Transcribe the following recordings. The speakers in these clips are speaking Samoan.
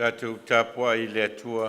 Tatou tapuai i le Atua.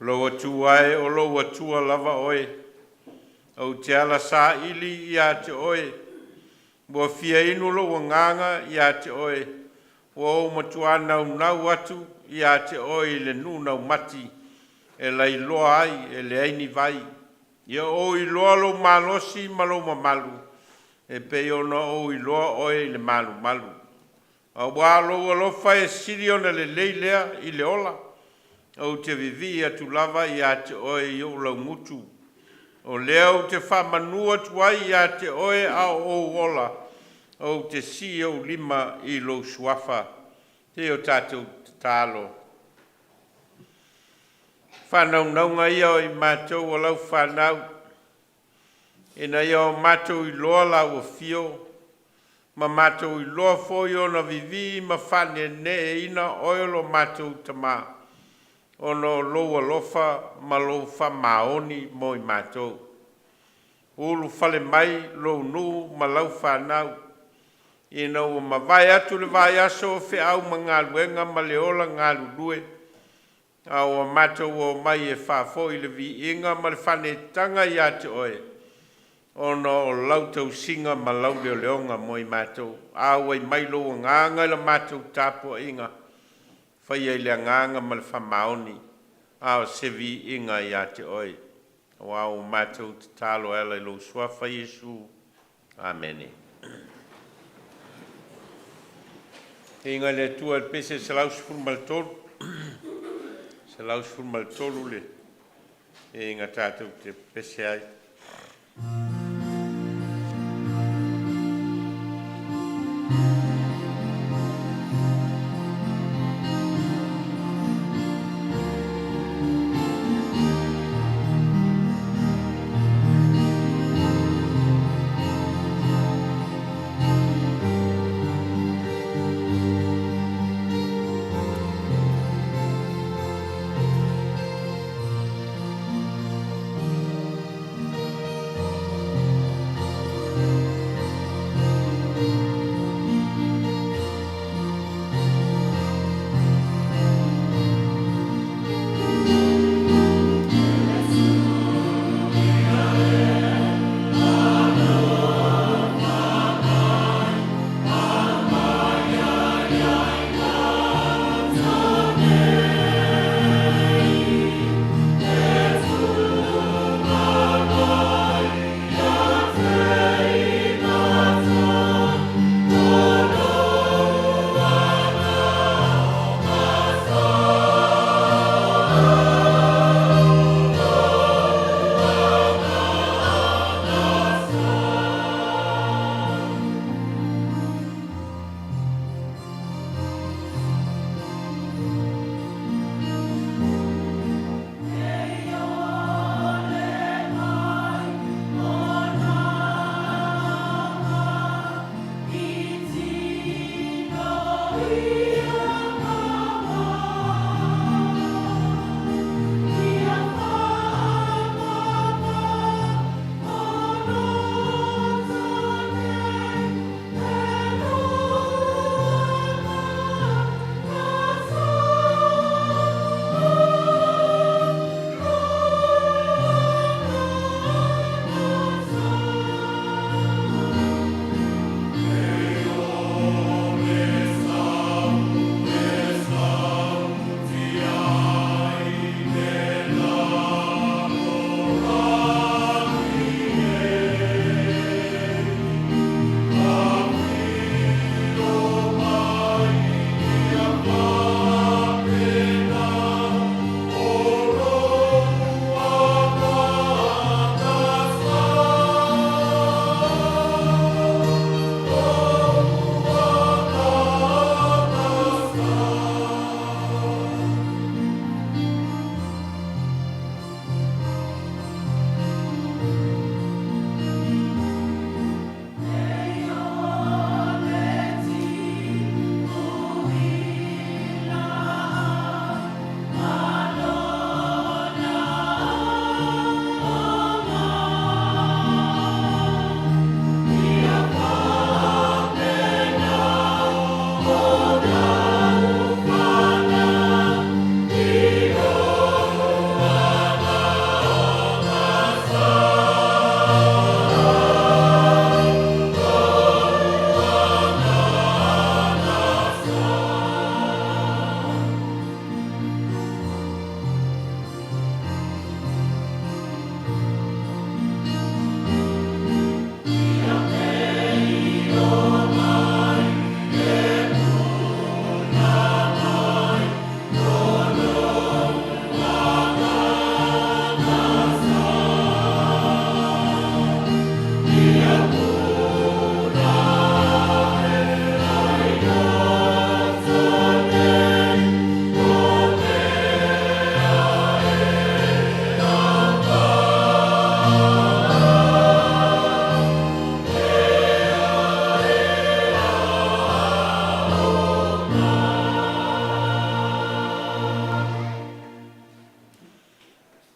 Lou Atua e, o lou Atua lava Oe, ou te ala saili ia te Oe, ua fia inu lou agaga ia te Oe, ua ou matua naunau atu ia te Oe i le nuu naumati e lailoa ai e leai ni vai. Ia ou iloa lou malosi ma lou mamalu e pei ona ou iloa Oe i le malumalu. Auā o lou alofa e sili ona lelei lea i le ola, ou te vivii atu lava ia te Oe i ou laugutu. O lea ou te faamanu atu ai ia te Oe a o ou ola, ou te sii ou lima i lou Suafa. Se i o tatou tatalo. Faanaunauga ia o i matou o lau fanau, ina ia o matou iloa lau afio ma matou iloa foi ona vivii ma faaneeneeina Oe lo matou Tama, ona o lou alofa ma lou faamaoni mo i matou. Ulufale mai lou nuu ma lau fanau ina ua mavae atu le vaiaso o feau ma galuega ma le ola galulue, a ua matou omai e faafoi le viiga ma le faaneetaga ia te Oe, ona o lau tausiga ma lau leoleoga mo i matou. Auai mai lou agaga i la matou tapuaiga, faia i le agaga ma le faamaoni, a o se viiga ia te Oe. Aua ua matou tatalo e ala i lou Suafa Iesu. Amene. Viiga i le Atua i le pese 113, 113 le viiga tatou te pepese ai.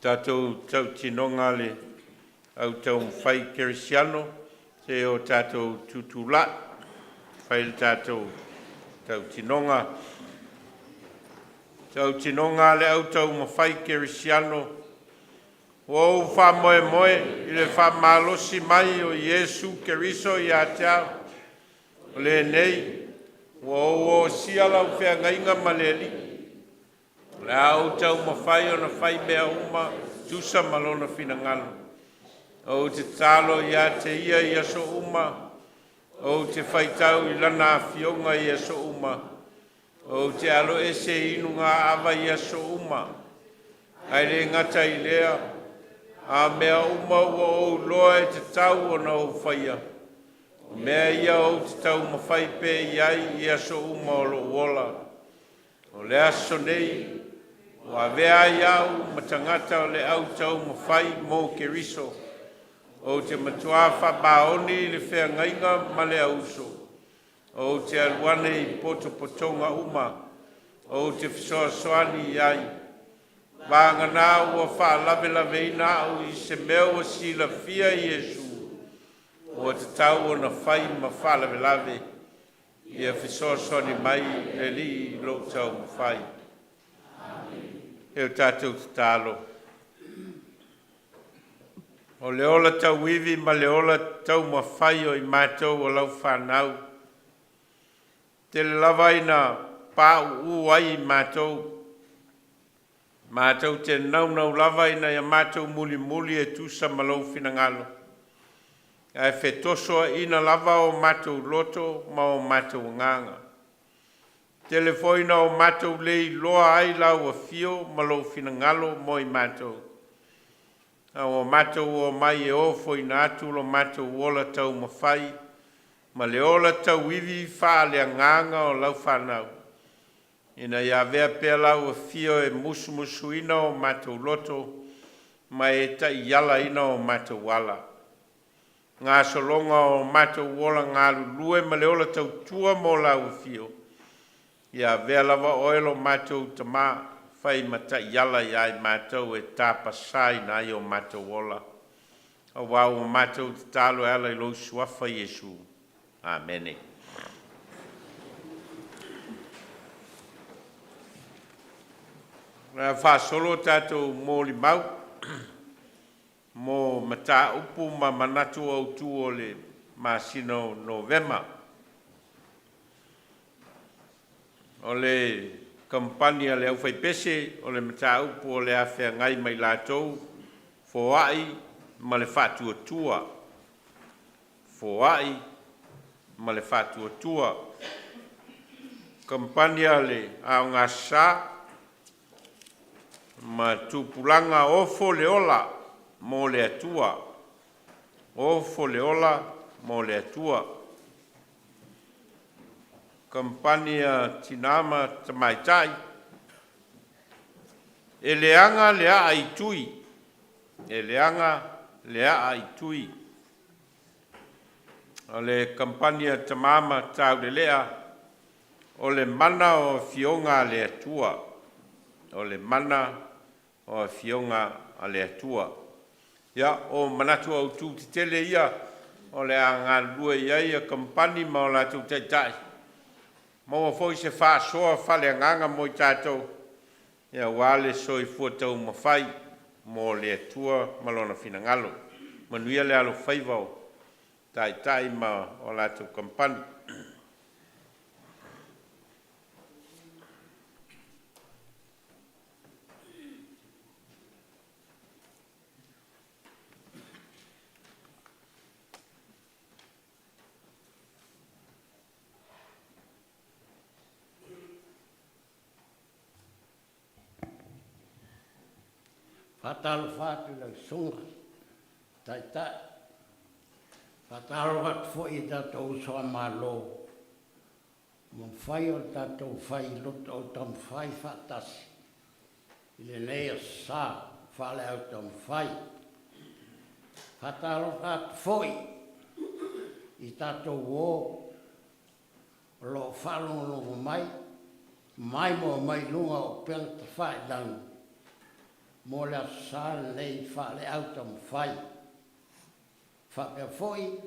Tatou tautinoga a le Au Taumafai Kerisiano, seia o tatou tutulai e fai le tatou tautinoga. Tautinoga a le Au Taumafai Kerisiano, Ua ou faamoemoe i le faamalosi mai o Iesu Keriso ia te au, o lenei ua ou osia lau feagaiga ma le Alii, o le a ou taumafai ona fai mea uma e tusa ma Lona finagalo. Ou te tatalo ia te Ia i aso uma, ou te faitau i Lana Afioga i aso uma, ou te aloese i inugāava i aso uma. Ae le gata i lea, a o mea uma ua ou iloa e tatau ona ou faia, o mea ia ou te taumafai pea i ai i aso uma o lou ola. O le aso lenei ua avea ai a'u ma tagata o le au taumafai mo Keriso. Ou te matua faamaoni i le feagaiga ma le auuso. Ou te alu ane i potopotoga uma, ou te fesoasoani i ai, vagana ua faalavelaveina a'u i se mea ua silafia e Iesu ua tatau ona fai ma faalavelave. Ia fesoasoani mai le Alii i lou taumafai. E o tatou tatalo. O le ola tauivi ma le ola taumafai o i matou o lau fanau, tele lava ina pauu ai i matou, matou te naunau lava ina ia matou mulimuli e tusa ma lou finagalo, ae fetosoaina lava o matou loto ma o matou agaga. Tele foi ina o matou le iloa ai lau afio ma lou finagalo mo i matou, a ua matou omai e ofoina atu lo matou ola taumafai ma le ola tauivi faaleagaga o lau fanau, ina ia avea pea lau afio e musumusuina o matou loto ma e taialaina o matou ala. Gasologa o matou ola galulue ma le ola tautua mo lau afio, ia avea lava oe lo matou Tama, fai ma taiala ia i matou e tapasaina ai o matou ola. Auā ua matou tatalo e ala i lou Suafa Iesu. Amene. O le a faasolo a tatou molimau mo mataupu ma manatu autu o le masina o Novema. O le Kamupani a le Aufaipese o le mataupu o le a feagai ma i latou, Foai ma le Faatuatua. Foai ma le Faatuatua. Kamupani a le Aoga Sa ma Tupulaga, Ofo le ola mo le Atua. Ofo le ola mo le Atua. Kamupani a Tina ma Tamaitai, E leaga le aa i tui, e leaga le aa i tui. O le Kamupani a Tama ma Taulelea, o le mana o Afioga a le Atua. O le mana o Afioga a le Atua. Ia, o manatu autu tetele ia o le a galulue i ai ia kamupani ma o latou taitai, maua foi se faasoa faaleagaga mo i tatou aua le soifua taumafai mo le Atua ma Lona finagalo. Manuia le alofaiva o Taitai ma o latou kamupani. Faatalofa atu i lau Susuga i le Taitai, faatalofa atu foi i tatou uso a Malo ua mafai ona tatou fai loto taumafai faatasi i lenei aso Sa faale-au taumafai. Faatalofa atu foi i tatou uo o lo o faalogologo mai, maimoa mai i luga o upega tafailagi. mo le Aso Sa lenei faale-autaumafai. Faapea foi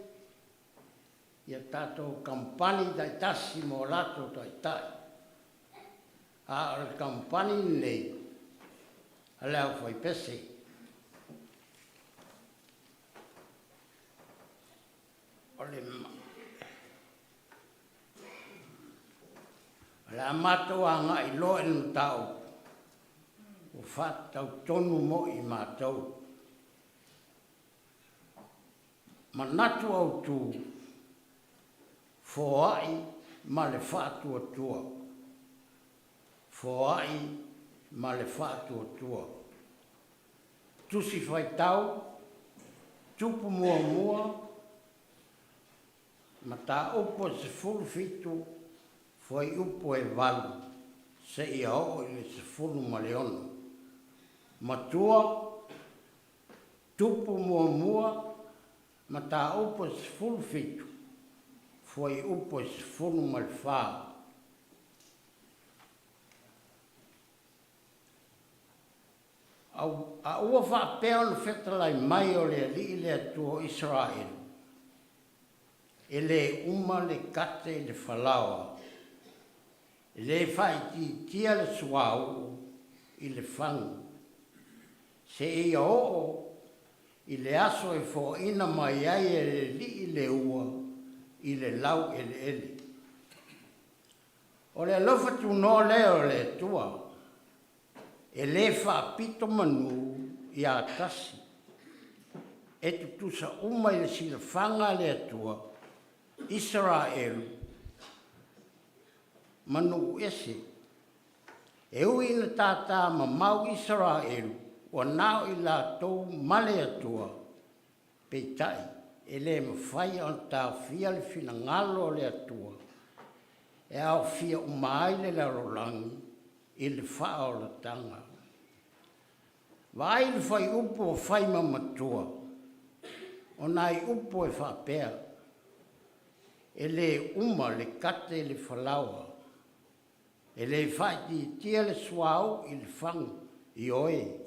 ia tatou kamupani taitasi ma o latou taitai. A o le kamupani lenei a le aufaipese. O le O le a matou agai loa i le mataupu ua faatatau tonu mo i matou. Manatu autu, foai ma le faatuatua. Foai ma le faatuatua. Tusi Faitau, Tupu Muamua, Mataupu e 17, fuaiupu e 8 seia oo i le 16. Matua, Tupu Muamua, Mataupu e 17, fuaiupu e 14. A ua faapea ona fetalai mai o le Alii le Atua o Isaraelu, E le uma le kate i le falaoa, e le faaitiitia le suauu i le fagu, seia oo i le aso e foaina mai ai e le Alii le ua i le laueleele. O le alofa tunoa lea o le Atua, e le faapito manu ia tasi, e tutusa uma i le silafaga a le Atua, Isaraelu ma nuu ese. E ui ina tātā mamau Isaraelu, ua na o i latou ma le Atua, peitai, e le mafai ona taofia le finagalo o le Atua e aofia uma ai le lalolagi i le faaolataga. Vaai i le fuaiupu o Faimamatua, o nai upu e faapea, E le uma le kate i le falaoa, e le faaitiitia le suauu i le fagu, ioe,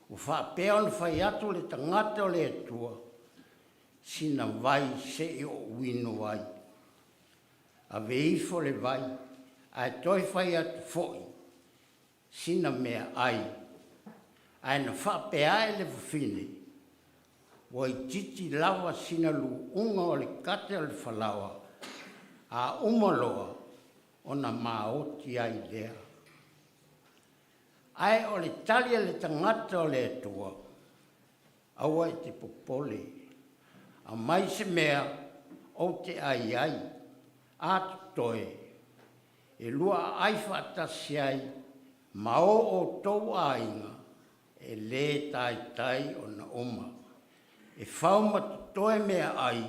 ua faapea ona fai atu le tagata o le Atua, sina vai se i ou inu ai. Ave ifo le vai, ae toe fai atu foi, sina meaai. Ae na faapea ae le fafine, Ua itiiti lava sina luuga o le kate o le falaoa, a uma loa ona maoti ai lea. Ae o le tali a le tagata o le Atua, Aua e te popole, aumai se mea ou te ai ai, a totoe, e lua aai faatasi ai ma o outou aiga, e lē taitai ona uma. E fau ma totoe meaai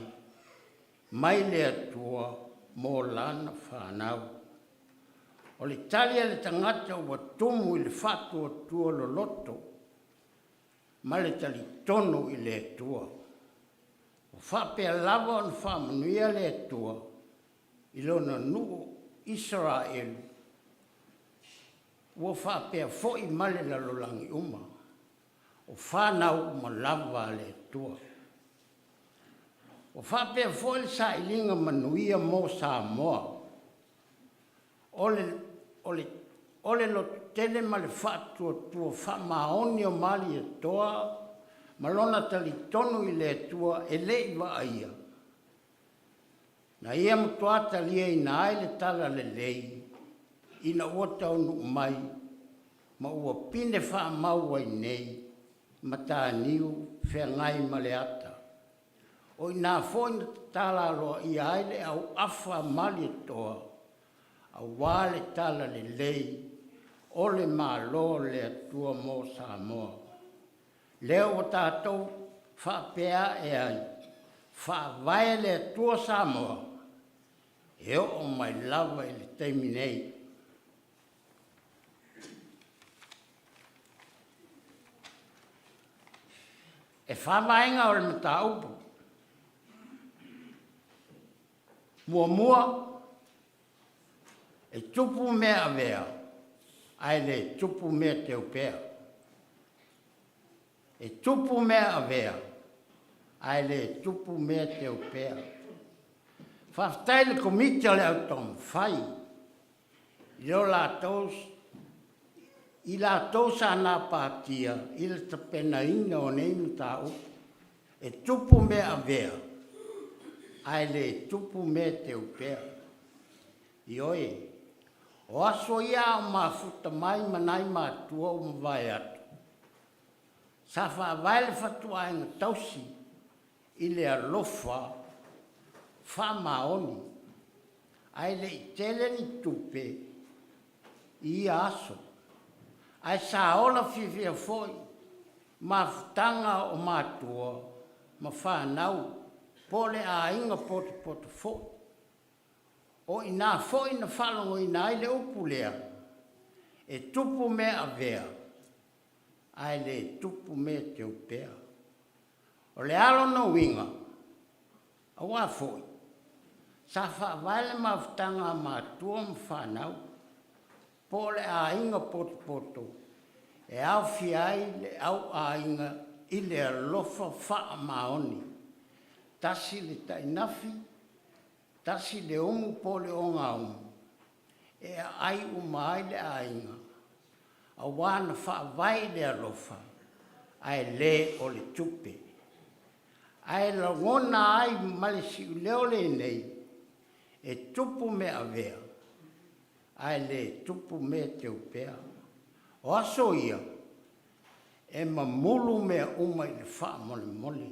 mai le Atua mo lana fanau. O le tali a le tagata ua tumu i le faatuatua loloto ma le talitonu i le Atua. Ua faapea lava ona faamanuia le Atua i lona nuu Isaraelu, ua faapea foi ma le lalolagi uma, o fanau uma lava a le Atua. Ua faapea foi le sailiga manuia mo Samoa. O le, o le, o le lototele ma le faatuatua faamaoni o Malietoa ma lona talitonu i le Atua e le i vaaia, Na ia matua taliaina ai le talalelei ina ua taunuu mai ma ua pine faamau ai nei mataniu feagai ma le ata. O i ina foi na tatala aloaia ai le auafa a Malietoa aua le talalelei o le Malo o le Atua mo Samoa. Lea ua tatou faapea ae ai, Faavae le Atua Samoa, e oo mai lava i le taimi nei. E fa vaega o le mataupu. Muamua, e tupu mea avea, ae le tupu mea teu pea. E tupu mea avea, ae le tupu mea teupea. Faafetai i le Komiti o le Au Taumafai i lo latou i latou sa gapatia i le tapenaina o nei mataupu. E tupu mea avea, ae le tupu mea teupea. Ioe, o aso ia a o mafuta mai ma nai matua ua mavae atu, sa faavae le fatuaiga tausi i le alofa faamaoni, ae le i tele ni tupe i ia aso, ae sa ola fiafia foi mafutaga o matua ma fanau po o le aiga potopoto foi. O i ina foi na faalogoina ai le upu lea, e tupu mea avea, ae le tupu mea teupea. O le a lona uiga? Aua foi sa faavae le mafutaga a matua ma fanau, po o le aiga potopoto e aofia ai le au aiga i le alofa faamaoni. Tasi le tainafi, tasi le umu po o le ogaumu e aai uma ai le aiga, aua na faavae i le alofa ae le o le tupe. Ae lagona ai ma le siuleo lenei, e tupu mea avea ae le tupu mea teupea. O aso ia, e mamulu mea uma i le faamolemole.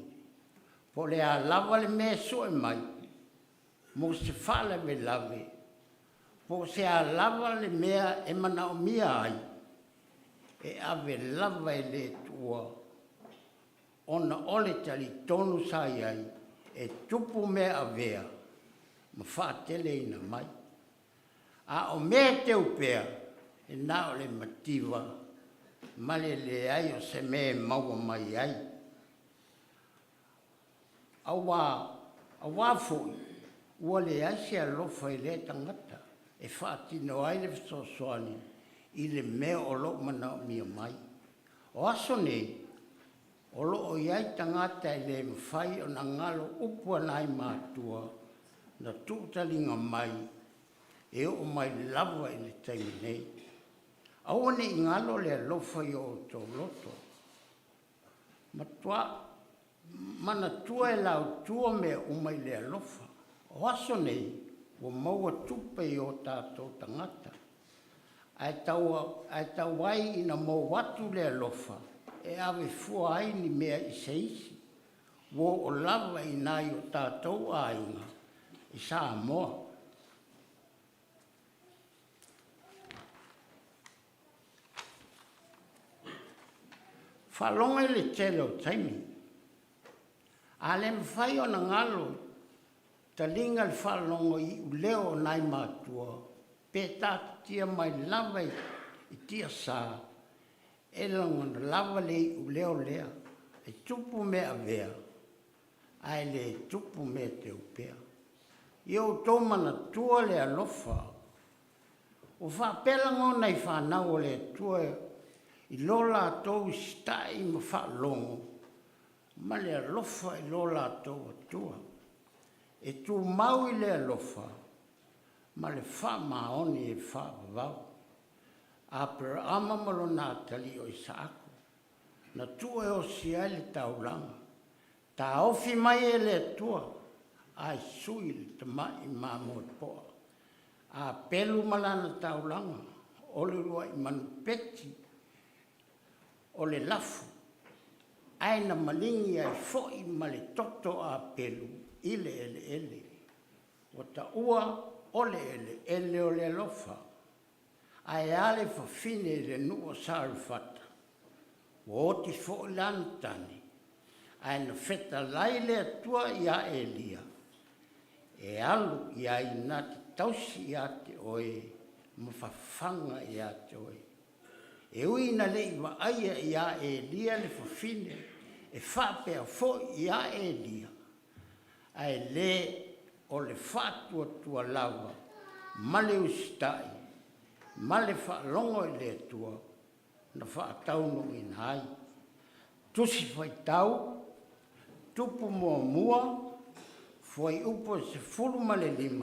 Po o le a lava le mea e sue mai mo se faalavelave, po o se a lava le mea e manaomia ai, e ave lava e le tuua ona o le talitonu sa i ai e tupu mea avea ma faateleina mai. A o mea e teu pea, e na o le mativa ma le leai o se mea e maua mai ai. Aua, aua foi ua leai se alofa i lea tagata e faatino ai le fesoasoani i le mea o lo o manaomia mai. O aso nei, o lo o i ai tagata e le mafai ona galo upu a nai matua na tuutaliga mai e oo mai lava i le taimi nei. Aua ne i galo le alofa i o outou loto. Matua manatua e lautua mea uma i le alofa. O aso nei, ua maua tupe i o tatou tagata, ae tau, ae tau ai ina mou atu le alofa e ave fua ai ni mea i se isi. Ua oo lava i nai o tatou aiga i Samoa. Faalogo i le tele o taimi, a le mafai ona galo taliga le faalogo i iuleo o nai matua pe taatitia mai lava i tiasa, e lagona lava le iuleo lea, e tupu mea avea ae le tupu mea teupea. Ia outou manatua le alofa. Ua faapea lagona i fanau a le Atua i lo latou usitai ma faalogo ma le alofa i lo latou Atua, e tumau i le alofa ma le faamaoni e faavavau. Aperama ma lona atalii o Isaako, na tuu e osi ai le taulaga, taofi mai e le Atua, ae sui le tamai mamoe poa. Apelu ma lana taulaga, o le uluai manupeti o le lafo, ae na maligi ai foi ma le toto o Apelu i le eleele. Ua taua o le eleele o le alofa. Ae a le fafine i le nuu o Sarefata? Ua oti foi lana tane, ae na fetalai le Atua iā Elia e alu i ai na te tausi ia te oe ma fafaga ia te oe. E ui ina le i vaaia iā Elia le fafine e faapea foi iā Elia, ae le o le faatuatua lava ma le usitai ma le faalogo i le Atua na faataunuuina ai. Tusi Faitau, Tupu Muamua, fuaiupu e 15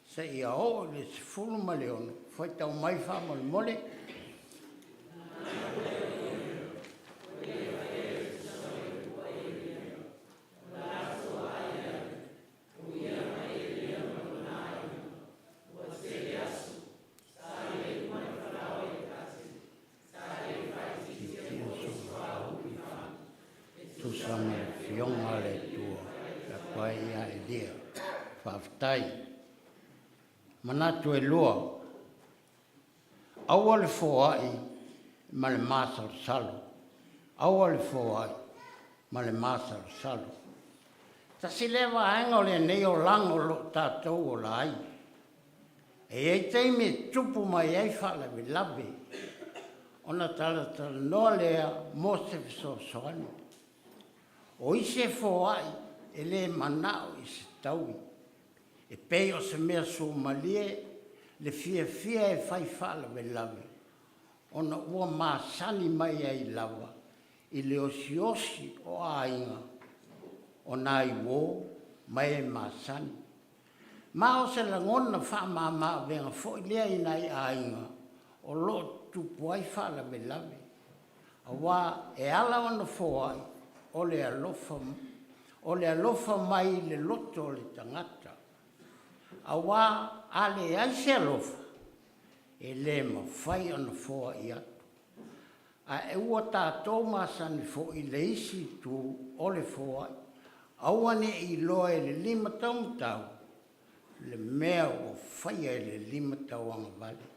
seia oo i le 16. Faitau mai faamolemole. Tusa ma le Afioga a le Atua e apu ai ia Elia. Faafetai. Manatu e lua, aua le foai ma le masalosalo. Aua le foai ma le masalosalo. Tasi lea vaega o lenei olaga o lo o tatou ola ai. E i ai taimi e tupu mai ai faalavelave ona talatalanoa lea mo se fesoasoani. O isi e foai e le manao i se taui, e pei o se mea suamalie le fiafia e fai faalavelave ona ua masani mai ai lava i le osiosi o aiga o nai uo ma e masani. Ma o se lagona faamama-avega foi lea i nai aiga o lo o tutupu ai faalavelave, aua e ala ona foai o le alofa, o le alofa mai i le loto o le tagata, aua a leai se alofa, e le mafai ona foai atu. Ae ua tatou masani foi i le isi itu o le foai, aua ne i iloa e le lima taumatau le mea ua faia e le lima tauagavale.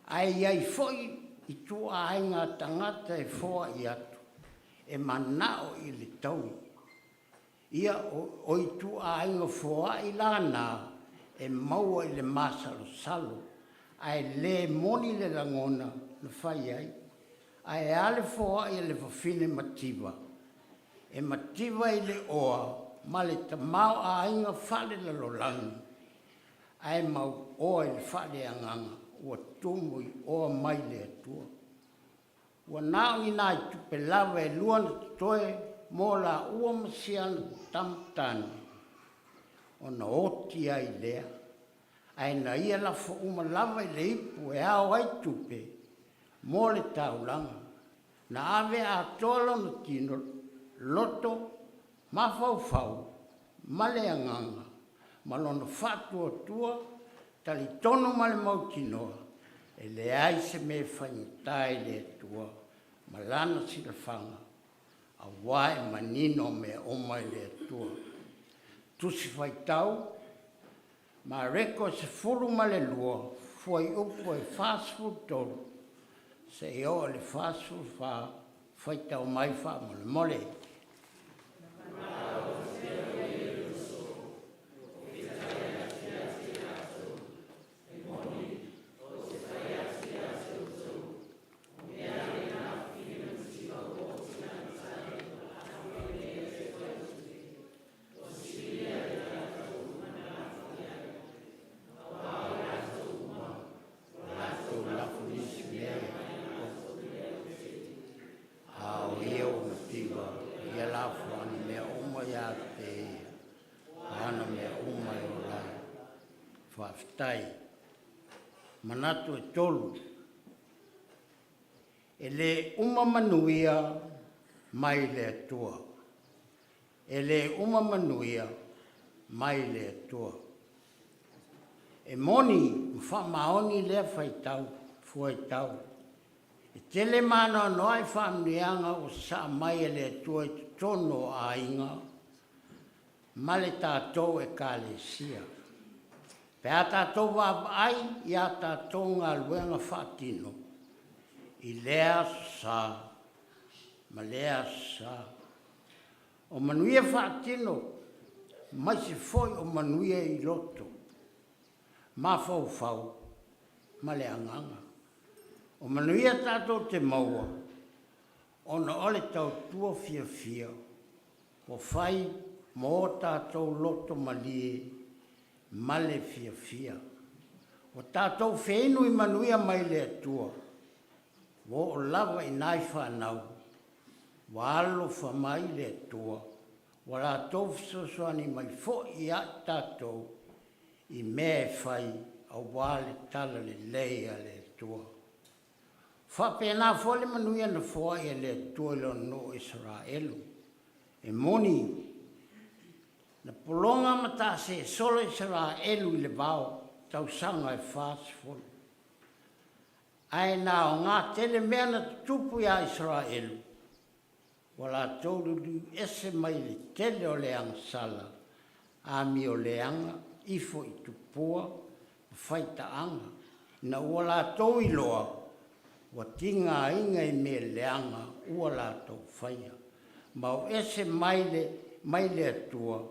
Ae i ai foi ituaiga tagata e foai atu e manao i le taui. Ia, o ituaiga foai la na e maua i le masalosalo, ae le moni le lagona na fai ai. Ae a le foai a le fafine mativa? E mativa i le oa ma le tamaoaiga faalelalolagi, ae mauoa i le faaleagaga ua tumu i oa mai le Atua. Ua na o ni nai tupe lava e lua na totoe mo laua ma si ana tama tane ona oti ai lea, ae na ia lafo uma lava i le ipu e ao ai tupe mo le taulaga. Na ave atoa lona tino, loto, mafaufau ma le agaga ma lona faatuatua talitonu ma le mautinoa e leai se mea e faigata i le Atua ma Lana silafaga, aua e manino mea uma i le Atua. Tusi Faitau, Mareko 12, fuaiupu e 43 seia oo i le 44, faitau mai faamolemole. A o ia ua mativa, ia lafo ana mea uma ia te ia, ma ana mea uma e ola ai. Faafetai. Manatu e tolu. E le uma manuia mai le Atua. E le uma manuia mai le Atua. E moni ma faamaoni lea faitau, fuaitau. E tele ma anoanoai faamanuiaga ua sasaa mai e le Atua i totonu o aiga ma le tatou Ekalesia. Pe a tatou vaavaai i a tatou galuega faatino i lea aso sa ma lea aso sa, o manuia faatino aemaise foi o manuia i loto, mafaufau ma le agaga. O manuia tatou te maua ona o le tautua fiafia ua fai ma o tatou loto malie ma le fiafia. Ua tatou feinu i manuia mai le Atua, ua oo lava i nai fanau. Ua alofa mai le Atua, ua latou fesoasoani mai foi ia i tatou i mea e fai aua le talalelei a le Atua. Faapena foi le manuia na foai e le Atua i Lona nuu o Isaraelu. E moni, na pologa ma taase solo Isaraelu i le vao tausaga e 40. Ae na aoga tele mea na tutupu iā Isaraelu, ua latou liuliu ese mai le tele o le agasala, amioleaga, ifo i tupua ma faitaaga, ina ua latou iloa ua tigaina i mea leaga ua latou faia, ma o ese mai le mai le Atua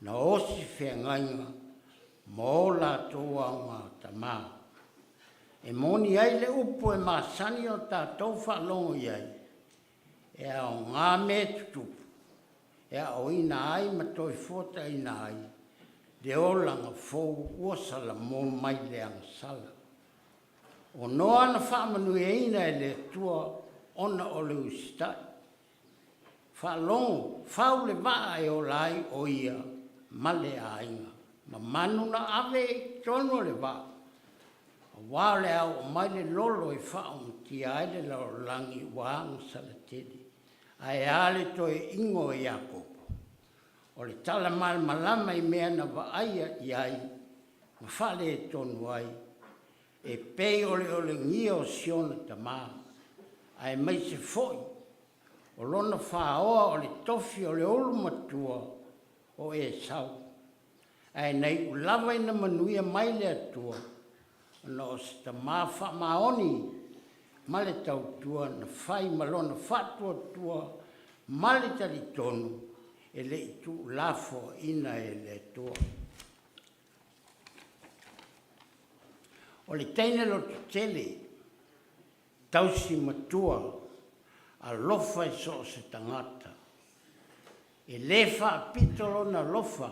na osi feagaiga ma o latou aoga-tama. E moni ai le upu e masani ona tatou faalogo i ai, e aoga mea tutupu e aoaoina ai ma toe fuataiina ai le olaga fou ua salamo mai le agasala. O Noa na faamanuiaina e le Atua ona o le usitai. Faalogo, fau le vaa e ola ai o ia ma le aiga, ma manu na ave i totonu o le vaa, aua o le a oo mai le lolo e faaomatia ai le lalolagi ua agasala tele. Ae a le toe igoa o Iakopo? O le tala malamalama i mea na vaaia i ai ma faaletonu ai, e pei o le olegia o si ona tama, aemaise foi o lona faoa o le tofi o le ulumatua o Esau. Ae na iu lava ina manuia mai le Atua, ona o se tama faamaoni ma le tautua na fai ma lona faatuatua ma le talitonu e le i tuulafoaina e le Atua. O le teine lototele, tausi matua, alofa i so o se tagata. E le faapito lona alofa,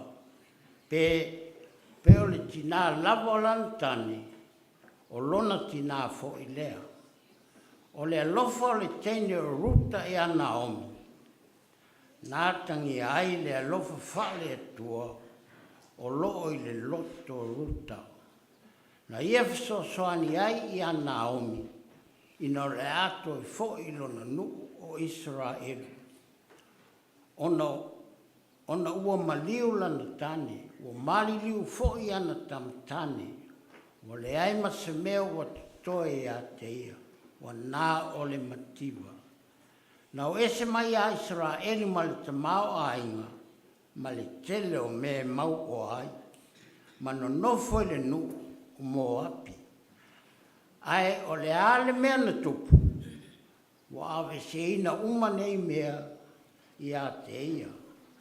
pe pe o le tina lava o lana tane, o lona tina foi lea. O le alofa o le teine o Ruta ia Naomi, na atagia ai le alofa faale-Atua o lo o i le loto o Ruta. Na ia fesoasoani ai ia Naomi ina o le a toe foi i lona nuu o Isaraelu, ona ona ua maliu lana tane, ua maliliu foi ana tama tane, ua leai ma se mea ua totoe ia te ia, ua na o le mativa. Na o ese mai a Isaraelu ma le tamaoaiga ma le tele o mea e mauoa ai, ma nonofo i le nuu o Moapi. Ae o le a le mea na tupu? Ua aveeseina uma nei mea ia te ia,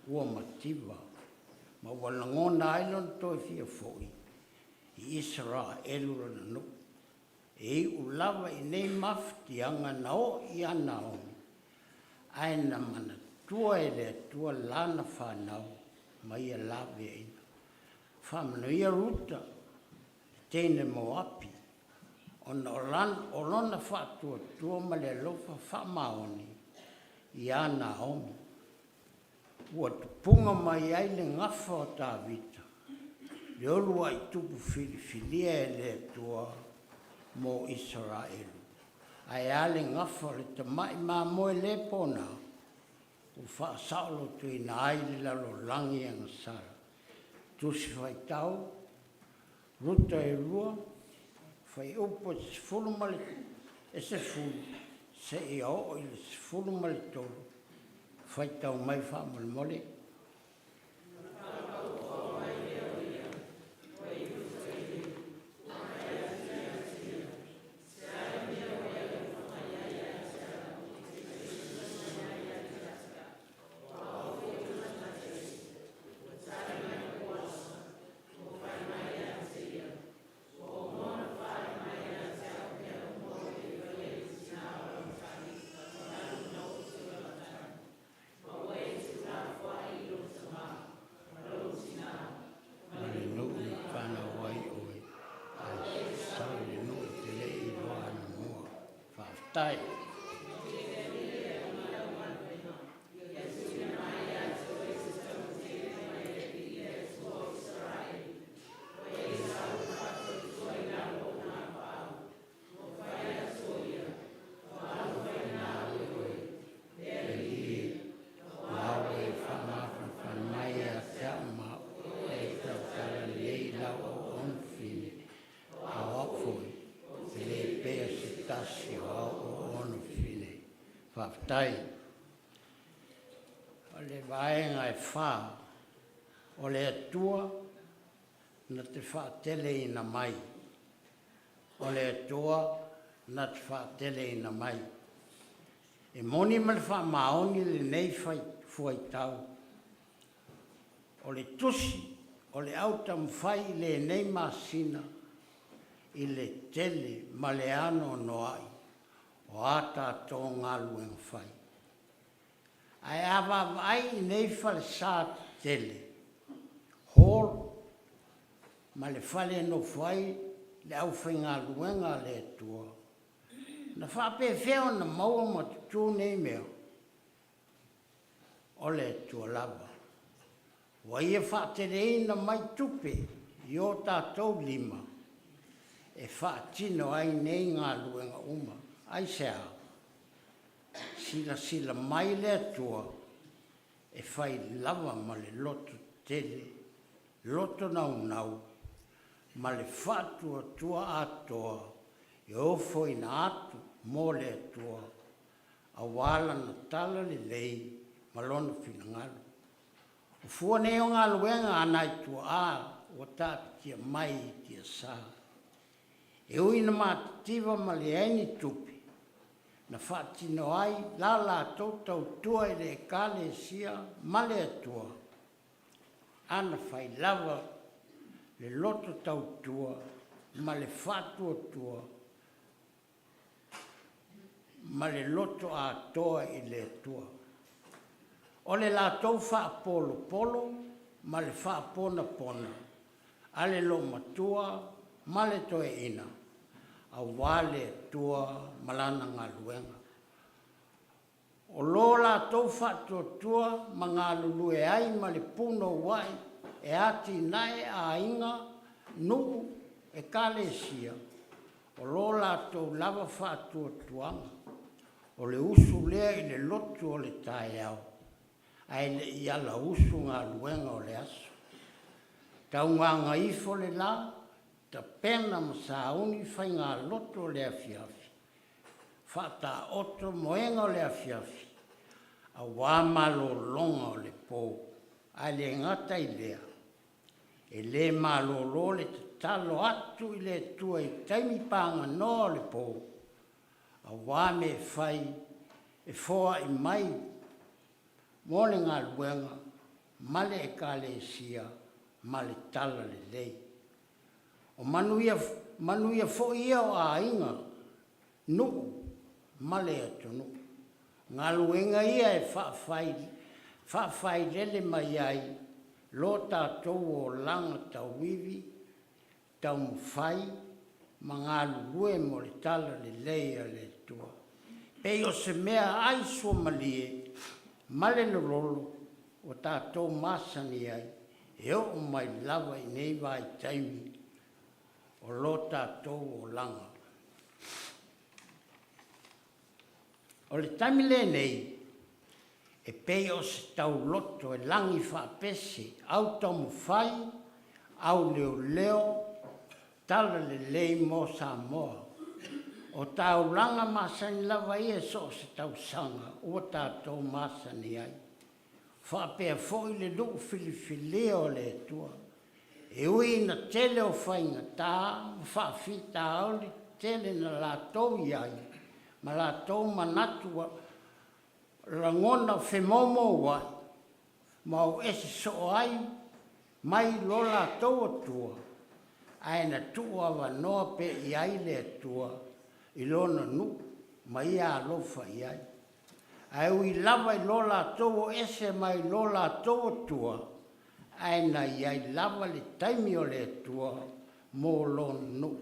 ua mativa, ma ua lagona ai lona toe fia foi i Isaraelu lona nuu. E iu lava i nei mafatiaga na oo ia Naomi, ae na manatua e le Atua lana fanau ma ia laveaiina. Faamanuia Ruta, le teine Moapi, ona o lona faatuatua ma le alofa faamaoni iā Naomi, ua tupuga mai ai le gafa o Tavita, le uluai tupu filifilia e le Atua mo Isaraelu. Ae a le gafa o le tamai mamoe le pona ua faasaolotoina ai le lalolagi agasala. Tusi Faitau, Ruta e 2, fuaiupu e 10 seia oo i le 13. Faitau mai faamolemole. Ma le nuu na fanau ai oe, ae sau i le nuu e te le i iloa anamua. Faafetai. tasi o au o ona fine. Faafetai. O le vaega e fa, o le Atua na te faateleina mai. O le Atua na te faateleina mai. E moni ma le faamaoni lenei fuaitau. O le tusi o le Au Taumafai i lenei masina i le tele ma le anoanoai o a tatou galuega fai. Ae a vaavaai i nei falesa tetele, hall, ma le fale e nofo ai le aufaigaluega a le Atua, na faapefea ona maua ma tutu nei mea? O le Atua lava. Ua Ia faateleina mai tupe i o tatou lima e faatino ai nei galuega uma. Aisea? Silasila mai le Atua e fai lava ma le loto tetele, loto naunau ma le faatuatua atoa e ofoina atu mo le Atua aua lana talalelei ma lona finagalo. O fua nei o galuega a nai tuaa ua taatitia mai i tiasa. E ui ina matitiva ma leai ni tupe na faatino ai la latou tautua i le Ekalesia ma le Atua, a na fai lava le loto tautua ma le faatuatua ma le loto atoa i le Atua. O le latou faapolopolo ma le faaponapona a le loomatua ma le toeaina, aua le Atua ma Lana galuega. O lo latou faatuatua ma galulue ai ma le punouai e atinae aiga, nuu, ekalesia, o lo latou lava faatuatuaga, o le usu lea i le lotu o le taeao, ae le i alausu galuega o le aso. Taugagaifo le la, tapena ma sauni faigalotu o le afiafi, faataoto moega o le afiafi, aua malologa o le po. Ae le gata i lea, e le malolo le tatalo atu i le Atua i taimi paganoa o le po, aua mea e fai e foai mai mo le galuega ma le Ekalesia ma le talalelei. O manuia, manuia foi ia o aiga, nuu ma le atunuu. Galuega ia e faafailele mai ai lo tatou olaga tauivi, taumafai ma galulue mo le talalelei a le Atua. Pei o se mea ai suamalie ma le lololo ua tatou masani ai e oo mai lava i nei vaitaimi o lo tatou olaga. O le taimi lenei, e pei o se tauloto e lagi faapese, au taumafai, au leoleo, talalelei mo Samoa. O taulaga masani lava ia i so o se tausaga ua tatou masani ai. Faapea foi le lu'u filifilia o le Atua. E ui ina tele o faigata ma faafitauli tetele na latou i ai ma latou manatu lagona femoumouai ma o ese soo ai mai lo latou Atua, ae na tuuavanoa pea i ai le Atua i lona nuu ma ia alofa i ai. Ae ui lava i lo latou o ese mai lo latou Atua, ae na i ai lava le taimi o le Atua mo lona nuu,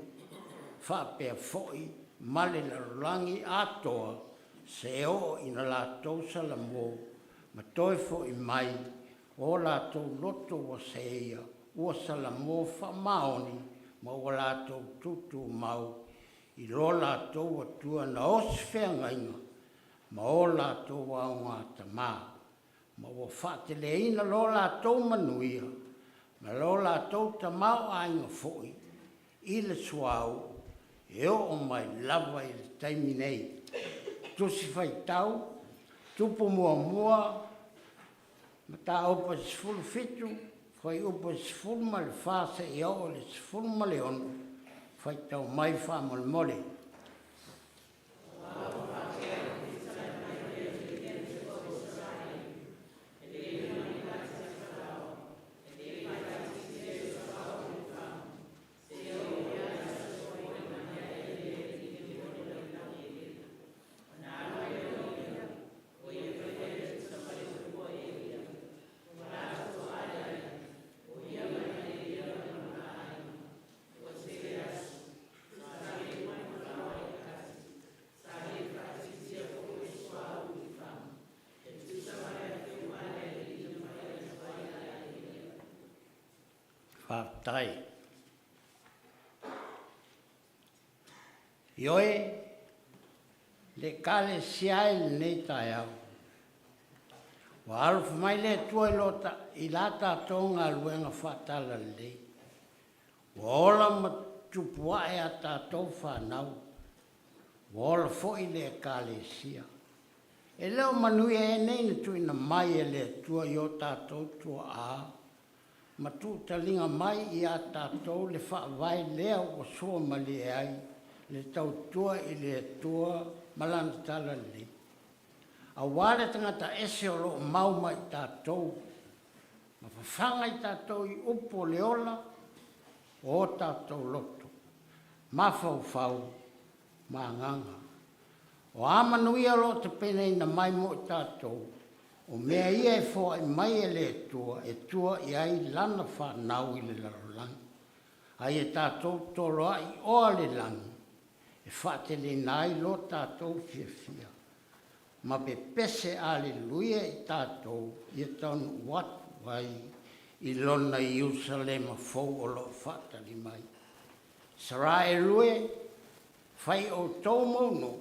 faapea foi ma le lalolagi atoa, se oo ina latou salamo ma toe foi mai o latou loto ua seia, ua salamo faamaoni ma ua latou tutumau i lo latou Atua na osi feagaiga ma o latou aogatama, ma ua faateleina lo latou manuia ma lo latou tamaoaiga foi i le suauu. e oo mai lava i le taimi nei. Tusi Faitau, Tupu Muamua, Mataupu e 17, fuaiupu e 14 seia oo i le 16, faitau mai faamolemole. Faafetai. Ioe, le Ekalesia e i lenei taeao, ua alofa mai le Atua i la tatou galuega faatalalelei, ua ola ma tupua'e a tatou fanau, ua ola foi le Ekalesia. E le o manuia ea nei na tuuina mai e le Atua i o tatou tuaa ma tuutaliga mai ia tatou le faavae lea ua suamalie ai le tautua i le Atua ma Lana Talalelei, aua le tagata ese o lo o mau ma i tatou ma fafaga i tatou i upu o le ola o o tatou loto, mafaufau ma agaga. O a manuia o lo o tapenaina mai mo i tatou, o mea ia e foai mai e le Atua e tua i ai Lana fanau i le lalolagi, a ia tatou toloa'i'oa le lagi e faateleina ai lo tatou fiafia ma pepese aleluia i tatou ia taunuu atu ai i lona Ierusalema fou o lo o faatali mai. Isaraelu e, fai outou mou nuu,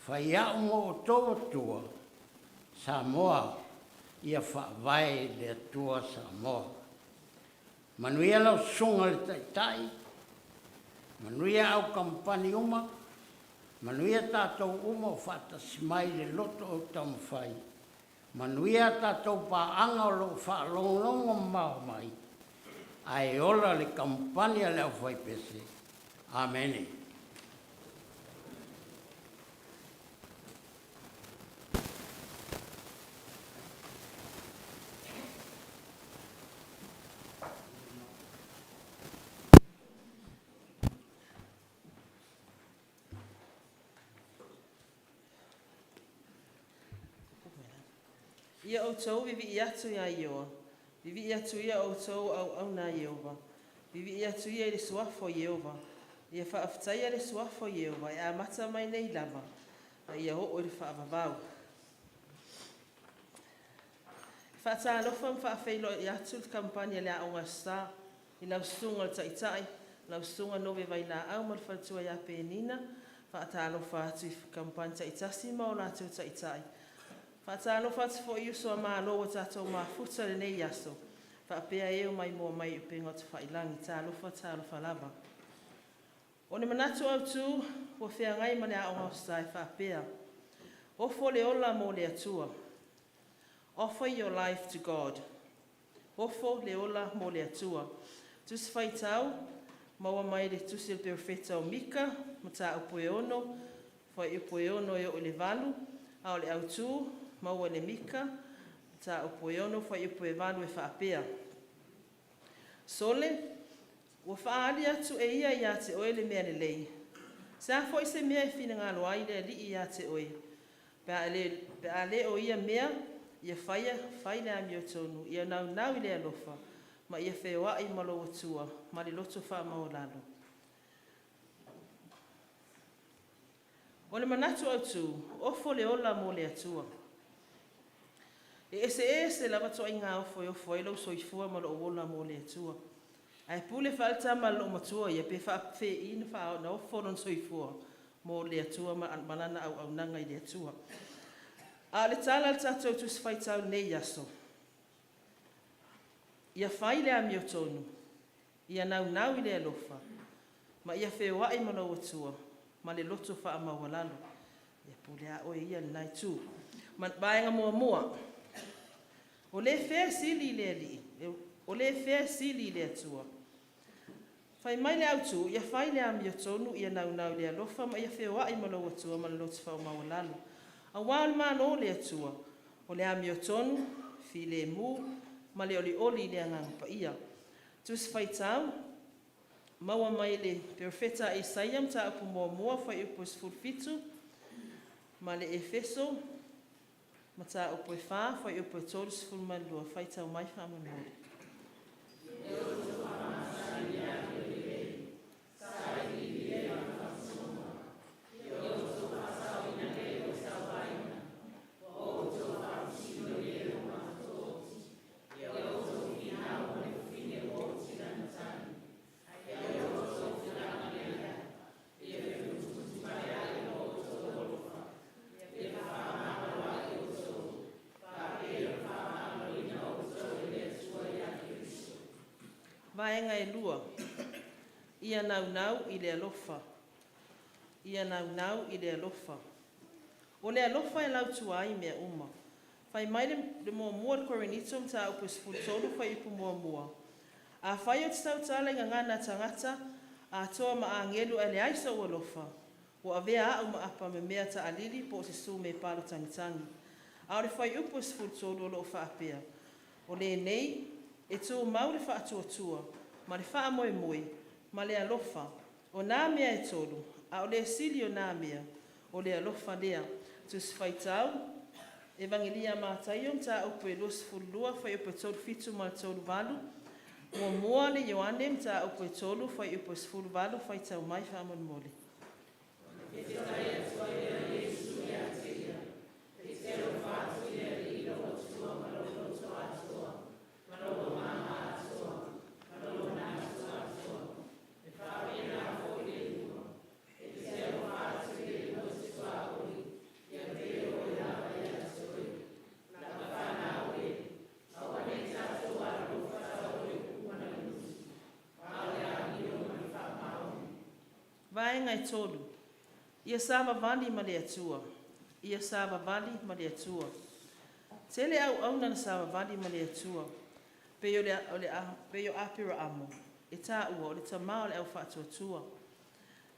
fai a'u mo outou Atua, Samoa ia faavae i le Atua Samoa. Manuia lau susuga i le Taitai, manuia au kamupani uma, manuia tatou uma o faatasi mai i le loto autaumafai, manuia a tatou paaga o lo o faalogologo mamao mai, ae ola le kamupani a le aufaipese. Amene. Ia outou vivii atu ia Ioa, vivii atu ia outou o auauna a Ieova, vivii atu ia i le suafa o Ieova. Ia faafetaia le suafa o Ieova e amata mai nei lava, a ia oo i le faavavau. E faatalofa ma faafeiloai atu le kamupani a le Aoga Aso Sa i lau Susuga i le Taitai, lau Susuga Nove Vailaau ma le faletua ia Penina. Faatalofa atu i kamupani taitasi ma o latou taitai. Faatalofa atu foi i uso a Malo ua tatou mafuta i lenei aso, faapea e ua maimoa mai i upega tafailagi. Talofa talofa lava. O le manatu autu ua feagai ma le Aoga Aso Sa e faapea, Ofo le ola mo le Atua. Offer your life to God. Ofo le ola mo le Atua. Tusi Faitau, maua mai le Tusi a le Perofeta o Mika, mataupu e 6, fuaiupu e 6 e oo i le 8, a o le autu, maua i le Mika, mataupu e 6, fuaiupu e 8 e faapea: Sole, ua faaali atu e ia ia te oe le mea lelei. Se a foi se mea e finagalo ai le Alii ia te oe, pe a le o ia mea ia faia, fai le amiotonu, ia naunau i le alofa, ma ia feoai ma lou Atua ma le loto faamaualalo. O le manatu autu, ofo le ola mo le Atua. E eseese lava ituaiga ofo e ofo ai lou soifua ma lou ola mo le Atua. Ae pule faale-tama a le loomatua ia pe faapefei ona ofo lona soifua mo le Atua ma lana auaunaga i le Atua. A o le tala a le tatou Tusi Faitau i lenei aso, ia fai le amiotonu, ia naunau i le alofa, Ma ia feoai ma lou Atua ma le loto faamaualalo. Ia pule lava oe ia i lena itu. Vaega muamua, o le fea e sili i le Alii, o le fea e sili i le Atua. Fai mai le autu, ia fai le amiotonu, ia naunau i le alofa ma ia feoai ma lou Atua ma le loto faamaualalo. Aua o le Malo o le Atua, o le amiotonu, filemu ma le olioli i le Agaga Paia. Tusi Faitau, maua mai le Perofeta a Isaia, Mataupu 1, Fuaiupu 17, ma le Efeso, Mataupu 4, Fuaiupu 32. Faitau mai faamolemole. Vaega e 2, ia naunau i le alofa. Ia naunau i le alofa. O le alofa e lautua ai mea uma. Fai mai le muamua le Korinito Mataupu 13 fuaiupu 1, Afai ou te tautala i gagana a tagata atoa ma agelu ae leai sou alofa, ua avea au ma apamemea taalili po o se sumepalo tagitagi. A o le fuaiupu 13 o lo o faapea, O lenei e tumau le faatuatua ma le faamoemoe ma le alofa, o na mea e tolu, a o le sili o na mea, o le alofa lea. Tusi Faitau, Evagelia a Mataio, Mataupu e 22, fuaiupu 37 ma le 38, Muamua le Ioane, Mataupu e 3, fuaiupu 18. Faitau mai faamolemole. Vaega e 3, ia savavali ma le Atua. Ia savavali ma le Atua. Tele auauna na savavali ma le Atua, pei o, le, o, le, pei o Aperaamo, e taua o le tama o le aufaatuatua.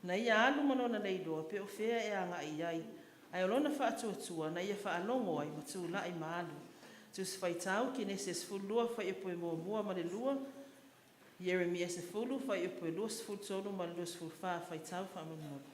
Na ia alu ma lona leiloa pe o fea e agai i ai, ae o lona faatuatua na ia faalogo ai ma tulai ma alu. Tusi Faitau, Kenese 12, fuaiupu 1 ma le 2, Ieremia 10, fuaiupu 23 ma le 24. Faitau faamolemole.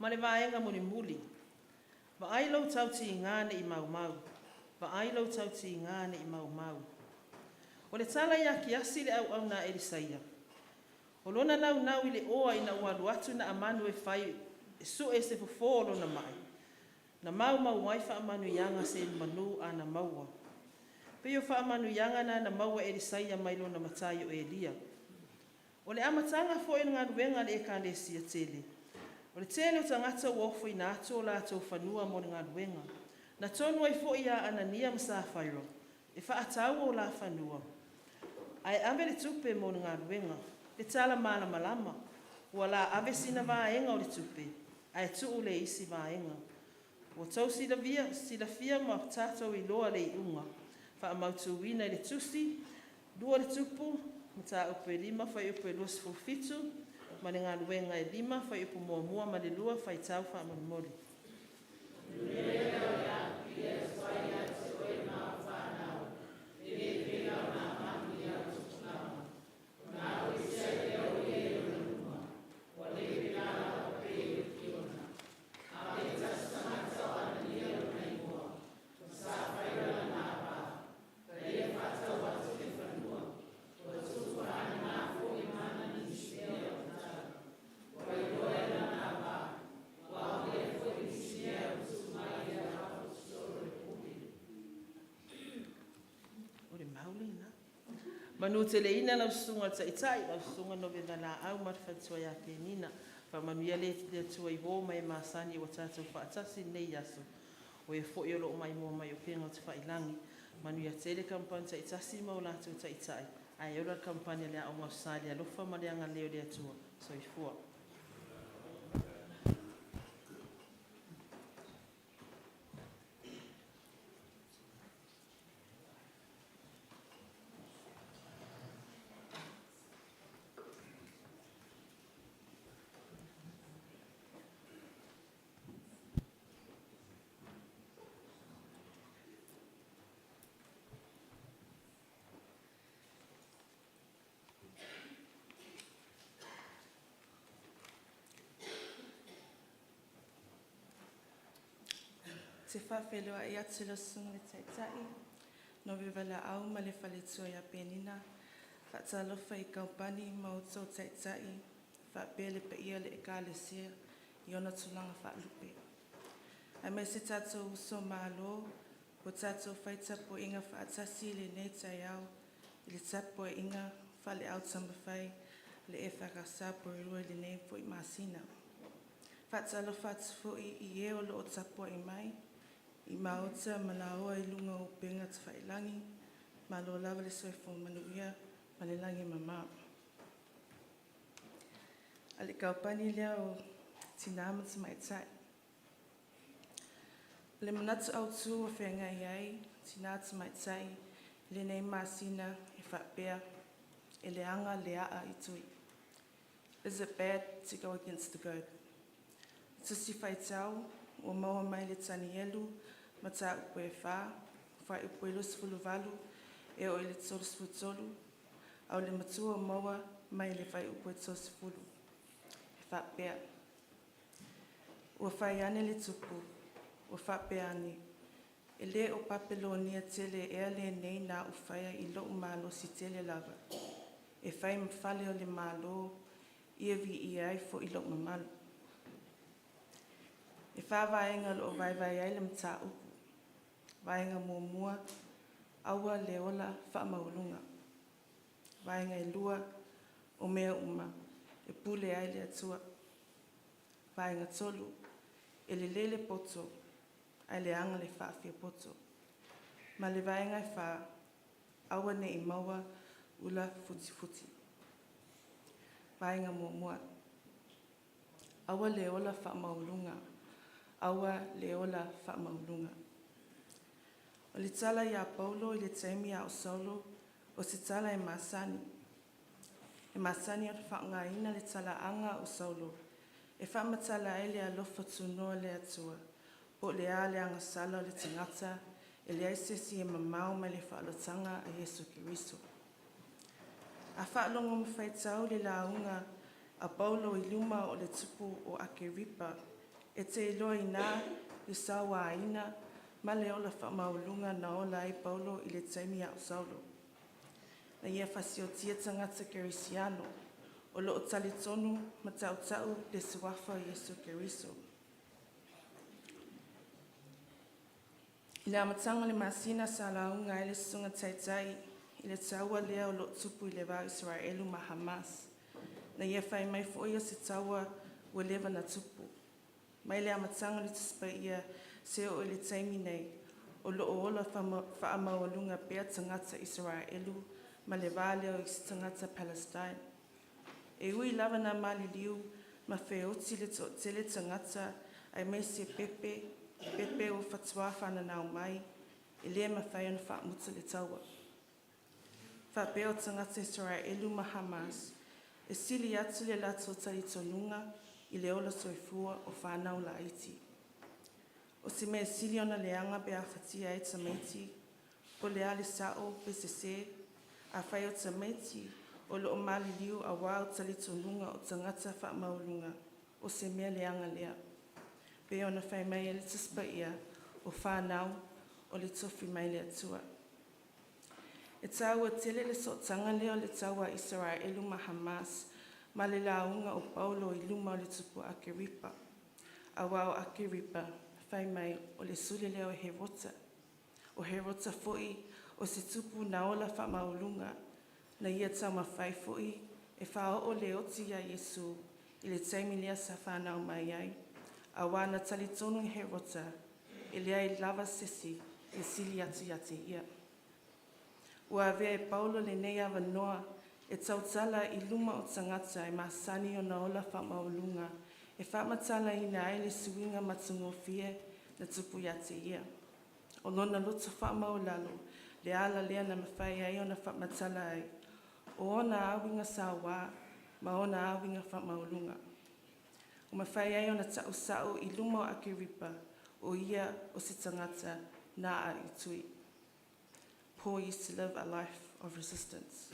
Ma le vaega mulimuli, vaai lou tautiga ne i maumau. Vaai lou tautiga ne i maumau. O le tala ia Kiasi le auauna a Elisaia, o lona naunau i le oa ina ua alu atu Naamanu e fai e sue se fofo o lona mai, na maumau ai faamanuiaga selumanū a na maua. Pei o faamanuiaga na na maua e Elisaia mai lona matai o Elia. O le amataga foi o le galuega a le Ekalesia tele, o le tele o tagata ua ofoina atu o latou fanua mo le galuega. Na tonu ai foi ia Anania ma Safaira e faatau o la fanua, ae ave le tupe mo le galuega. Le tala malamalama, ua la ave sina vaega o le tupe, ae tuu le isi vaega. Ua tou silafia ma tatou iloa le iuga, faamautuina i le tusi, 2 le Tupu Mataupu e 5, Fuaiupu e 27, ma le Galuega e 5, Fuaiupu 1 ma le 2, faitau faamolemole. O le mau lena. Manuteleina lau susuga i le Taitai, lau susuga Novevalaau ma le faletua ia Penina. Faamanuia le Atua i uo ma e masani ua tatou faatasi i lenei aso, o e foi o lo o maimoa mai i upega o tafailagi. Manuia tele kamupani taitasi ma o latou taitai, ae ola le kamupani a le Aoga o Sa i le alofa ma le agalelei o le Atua. Soifua. Te faafeiloai atu i lau Susuga i le Taitai, Novevalaau ma le faletua ia Penina. Faatalofa i kaupani ma outou taitai, faapea le paia o le Ekalesia i ona tulaga faalupe. Aemaise tatou uso malo ua tatou fai tapuaiga faatasi i lenei taeao i le tapuaiga faaleau taumafai a le EFKS Porirua i lenei foi masina. Faatalofa atu foi i e o lo o tapuai mai i maota ma laoa i luga o upega tafailagi, malo lava le soifua manuia ma le lagi e mama. A le kaupani lea o Tina ma Tamaitai. O le manatu autu ua feagai ai Tina Tamaitai i lenei masina e faapea, e leaga le aa i tui. Is it bad to go against the good? Tusi Faitau ua maua mai le Tanielu, mataupu e 4, fuaiupu e 28 e oo i le 33, a o le matua ua maua mai le fuaiupu e 30. E faapea, Ua fai ane le tupu, ua faapea ane, E le o Papelonia tele ea lenei na ou faia i lou malosi tele lava, e fai ma fale o le Malo, ia viia ai foi lou mamalu. E fa vaega o lo o vaevae ai le mataupu. Vaega muamua, aua le ola faamaualuga. Vaega e lua, o mea uma e pule ai le Atua. Vaega tolu, e lelei le poto ae leaga le faafia poto. Ma le vaega e fa, aua ne i maua ula futifuti. Vaega muamua, aua le ola faamaualuga, aua le ola faamaualuga. O le tala ia Paulo i le taimi a o Saulo, o se tala e masani. E masani ona faaaogaina le talaaga o Saulo e faamatala ai le alofa tunoa o le Atua, po o le a le agasala o le tagata, e leai se isi e mamao mai le faaolataga a Iesu Keriso. A faalogo ma faitau le lauga a Paulo i luma o le tupu o Akeripa, e te iloa i ina le sauaina ma le ola faamaualuga na ola ai Paulo i le taimi a o Saulo. Na ia fasiotia tagata Kerisiano o lo o talitonu ma tautau le suafa o Iesu Keriso. I le amataga o le masina sa lauga ai le Susuga Taitai i le taua lea o lo o tupu i le va o Isaraelu ma Hamas. Na ia fai mai foi o se taua ua leva na tupu. Mai le amataga o le Tusi Paia se oo i le taimi nei, o lo o ola faamaualuga pea tagata Isaraelu ma le va lea o isi tagata Palestine. E ui lava na maliliu ma feoti le toatele tagata aemaise pepe, pepe ua fatuā fananau mai, e le mafai ona faamuta le taua. Faapea o tagata Isaraelu ma Hamas, e sili atu le latou talitonuga i le ola soifua o fanau laiti. O se mea sili ona leaga pe afatia ai tamaiti, po o le a le sa'o pe sesē, afai o tamaiti o loo maliliu auā o talitonuga o tagata faamaualuga, o se mea leaga lea. Pei ona fai mai ai le Tusi Paia, o fanau o le tofi mai le Atua. E tāua tele le sootaga lea o le taua a Isaraelu ma Hamas ma le lauga o Paulo i luma o le tupu Akeripa. Auā o Akeripa, fai mai o le suli lea o Herota. O Herota foi o se tupu na ola faamaualuga, na ia taumafai foi e faaoo le oti iā Iesu i le taimi lea sa fanau mai ai, auā na talitonu Herota e leai lava se isi e sili atu ia te ia. Ua avea e Paulo lenei avanoa e tautala i luma o tagata e masani ona ola faamaualuga e faamatalaina ai le suiga matagofie na tupu ia te ia. O lona loto faamaualalo le ala lea na mafai ai ona faamatala ai o ona auiga sauā ma ona auiga faamaualuga. Ua mafai ai ona ta'usa'u i luma o Akeripa o ia o se tagata na a'itui. Paul used to live a life of resistance.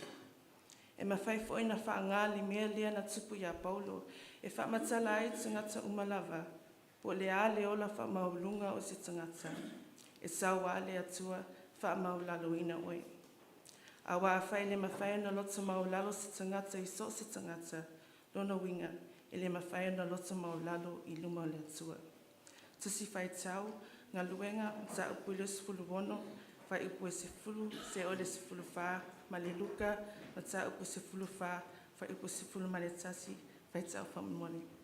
E mafai foi ona faaaoga le mea lea na tupu iā Paulo e faamatala ai tagata uma lava, po o le a le ola faamaualuga o se tagata, e sau lava le Atua faamaualaloina oe. Auā afai e le mafai ona loto maualalo se tagata i so o se tagata, lona uiga e le mafai ona loto maualalo i luma o le Atua. Tusi Faitau, Galuega, Mataupu 26, fuaiupu e 10 seia oo i le 14, ma le Luka, Mataupu 14, fuaiupu 11. Faitau faamolemole.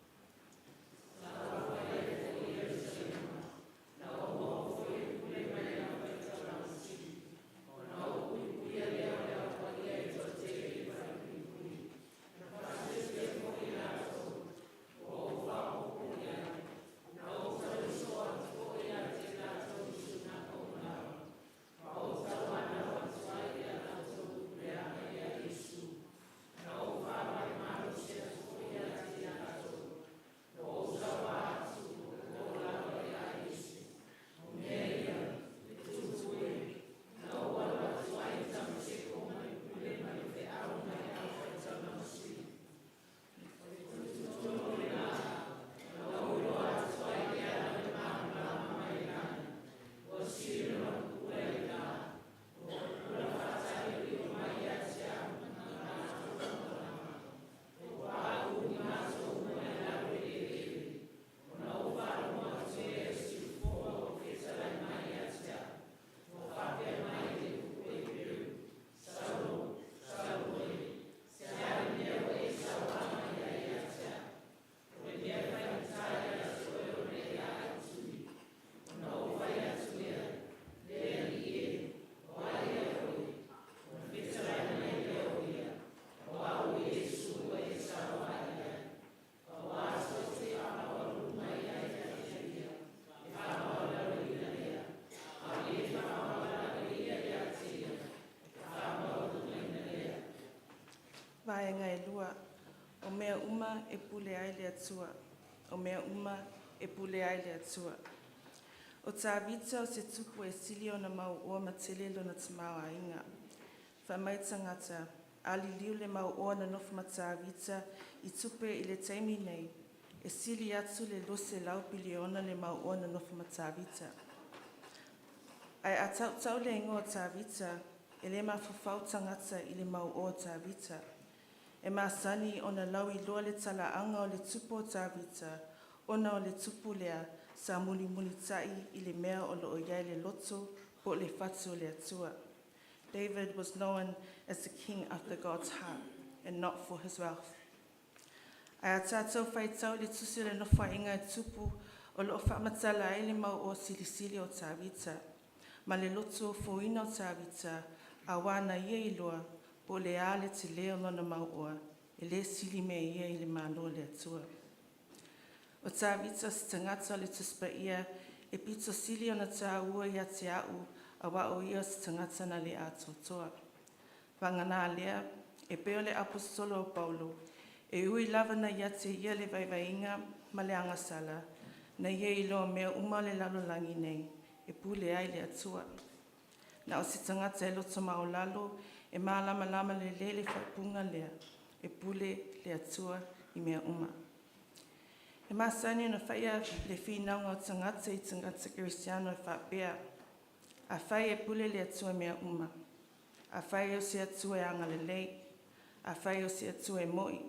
Vaega e lua, o mea uma e pule ai le Atua. O mea uma e pule ai le Atua. O Tavita o se tupu e sili ona mauoa ma tele lona tamaoaiga. Fai mai tagata, a liliu le mauoa na nofo ma Tavita i tupe i le taimi nei, e sili atu le 200 piliona le mauoa na nofo ma Tavita. Ae a tautau le igoa o Tavita, e le mafaufau tagata i le mauoa o Tavita. E masani ona lauiloa le talaaga o le tupu o Tavita, ona o le tupu lea sa mulimulita'i i le mea o loo i ai le loto po o le fatu o le Atua. David was known as the king after God's heart and not for his wealth. Ae a tatou faitau le tusi o le Nofoaiga e Tupu o loo faamatala ai le mauoa silisili o Tavita, ma le loto ofoina o Tavita, auā na ia iloa po o le a le telē o lona mauoa, e lē sili mea ia i le Malo o le Atua. O Tavita o se tagata o le Tusi Paia e pito sili ona tāua ia te a'u, auā o ia o se tagata na le atoatoa. Vagana lea, e pei o le Aposetolo o Paulo, e ui lava na ia te ia le vaivaiga ma le agasala, na ia iloa mea uma o le lalolagi nei, e pule ai le Atua. Na o se tagata e loto maualalo e malamalama lelei le faaupuga lea, e pule le Atua i mea uma. E masani ona faia le finauga o tagata i tagata kerisiano e faapea, afai e pule le Atua i mea uma, afai o se Atua e agalelei, afai o se Atua e mo'i,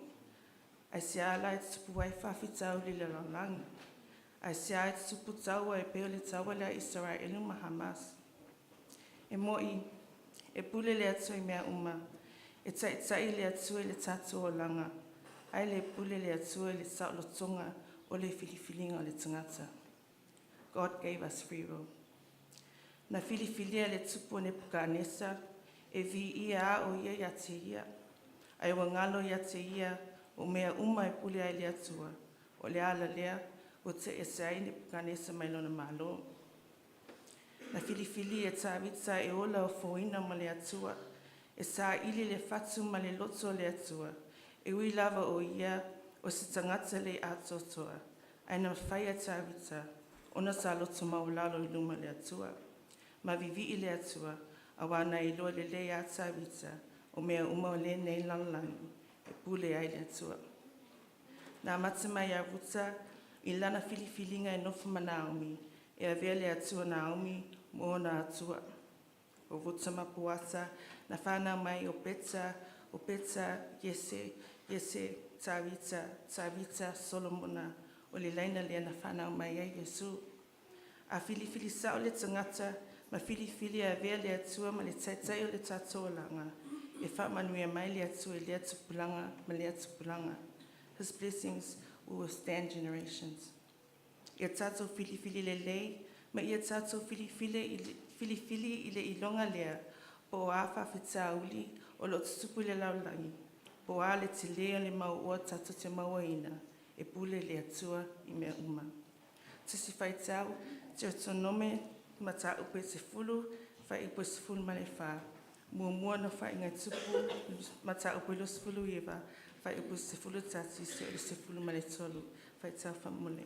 aisea la e tutupu ai faafitauli i le lalolagi? Aisea e tutupu taua e pei o le taua lea a Isaraelu ma Hamas? E mo'i, e pule le Atua i mea uma, e taitai le Atua i le tatou olaga, ae le pule le Atua i le saolotoga o le filifiliga o le tagata. God gave us free will. Na filifilia e le tupu o Nepukanesa e viia lava o ia ia te ia, ae ua galo ia te ia o mea uma e pule ai le Atua, o le ala lea ua te'i ai Nepukanesa mai lona Malo. Na filifili e Tavita e ola ofoina ma le Atua, e saili le fatu ma le loto o le Atua, e ui lava o ia o se tagata le atoatoa, ae na mafai e Tavita ona sa loto maualalo i luma o le Atua. Ma vivii le Atua, auā na iloa lelei a Tavita o mea uma o lenei lalolagi, e pule ai le Atua. Na amata mai ia Ruta i lana filifiliga e nofo ma Naomi, e avea le Atua Naomi mo ona atua. O Ruta ma Poasa na whānau mai o Peta, o Peta, Iese, Iese, Tavita, Tavita, Solomona, o le laina lea na whānau mai ai Iesu. A filifili sao le tagata, ma filifili e avea le Atua ma le taitai o le tatou olaga, e faamanuia mai le Atua i lea tupulaga ma lea tupulaga. His blessings will withstand generations. Ia tatou filifili lelei, ma ia tatou filifili, filifili i le iloga lea, po o a faafitauli o lo o tutupu i le lalolagi, po o a le tele o le mau oa tatou te mauaina, e pule le Atua i mea uma. Tusi Faitau, Teutonome, mataupu e 10, fuaiupu e 14, muamua ona Faaiga Tupu, mataupu e 29, fuaiupu 11 seia 13. Faitau faamole.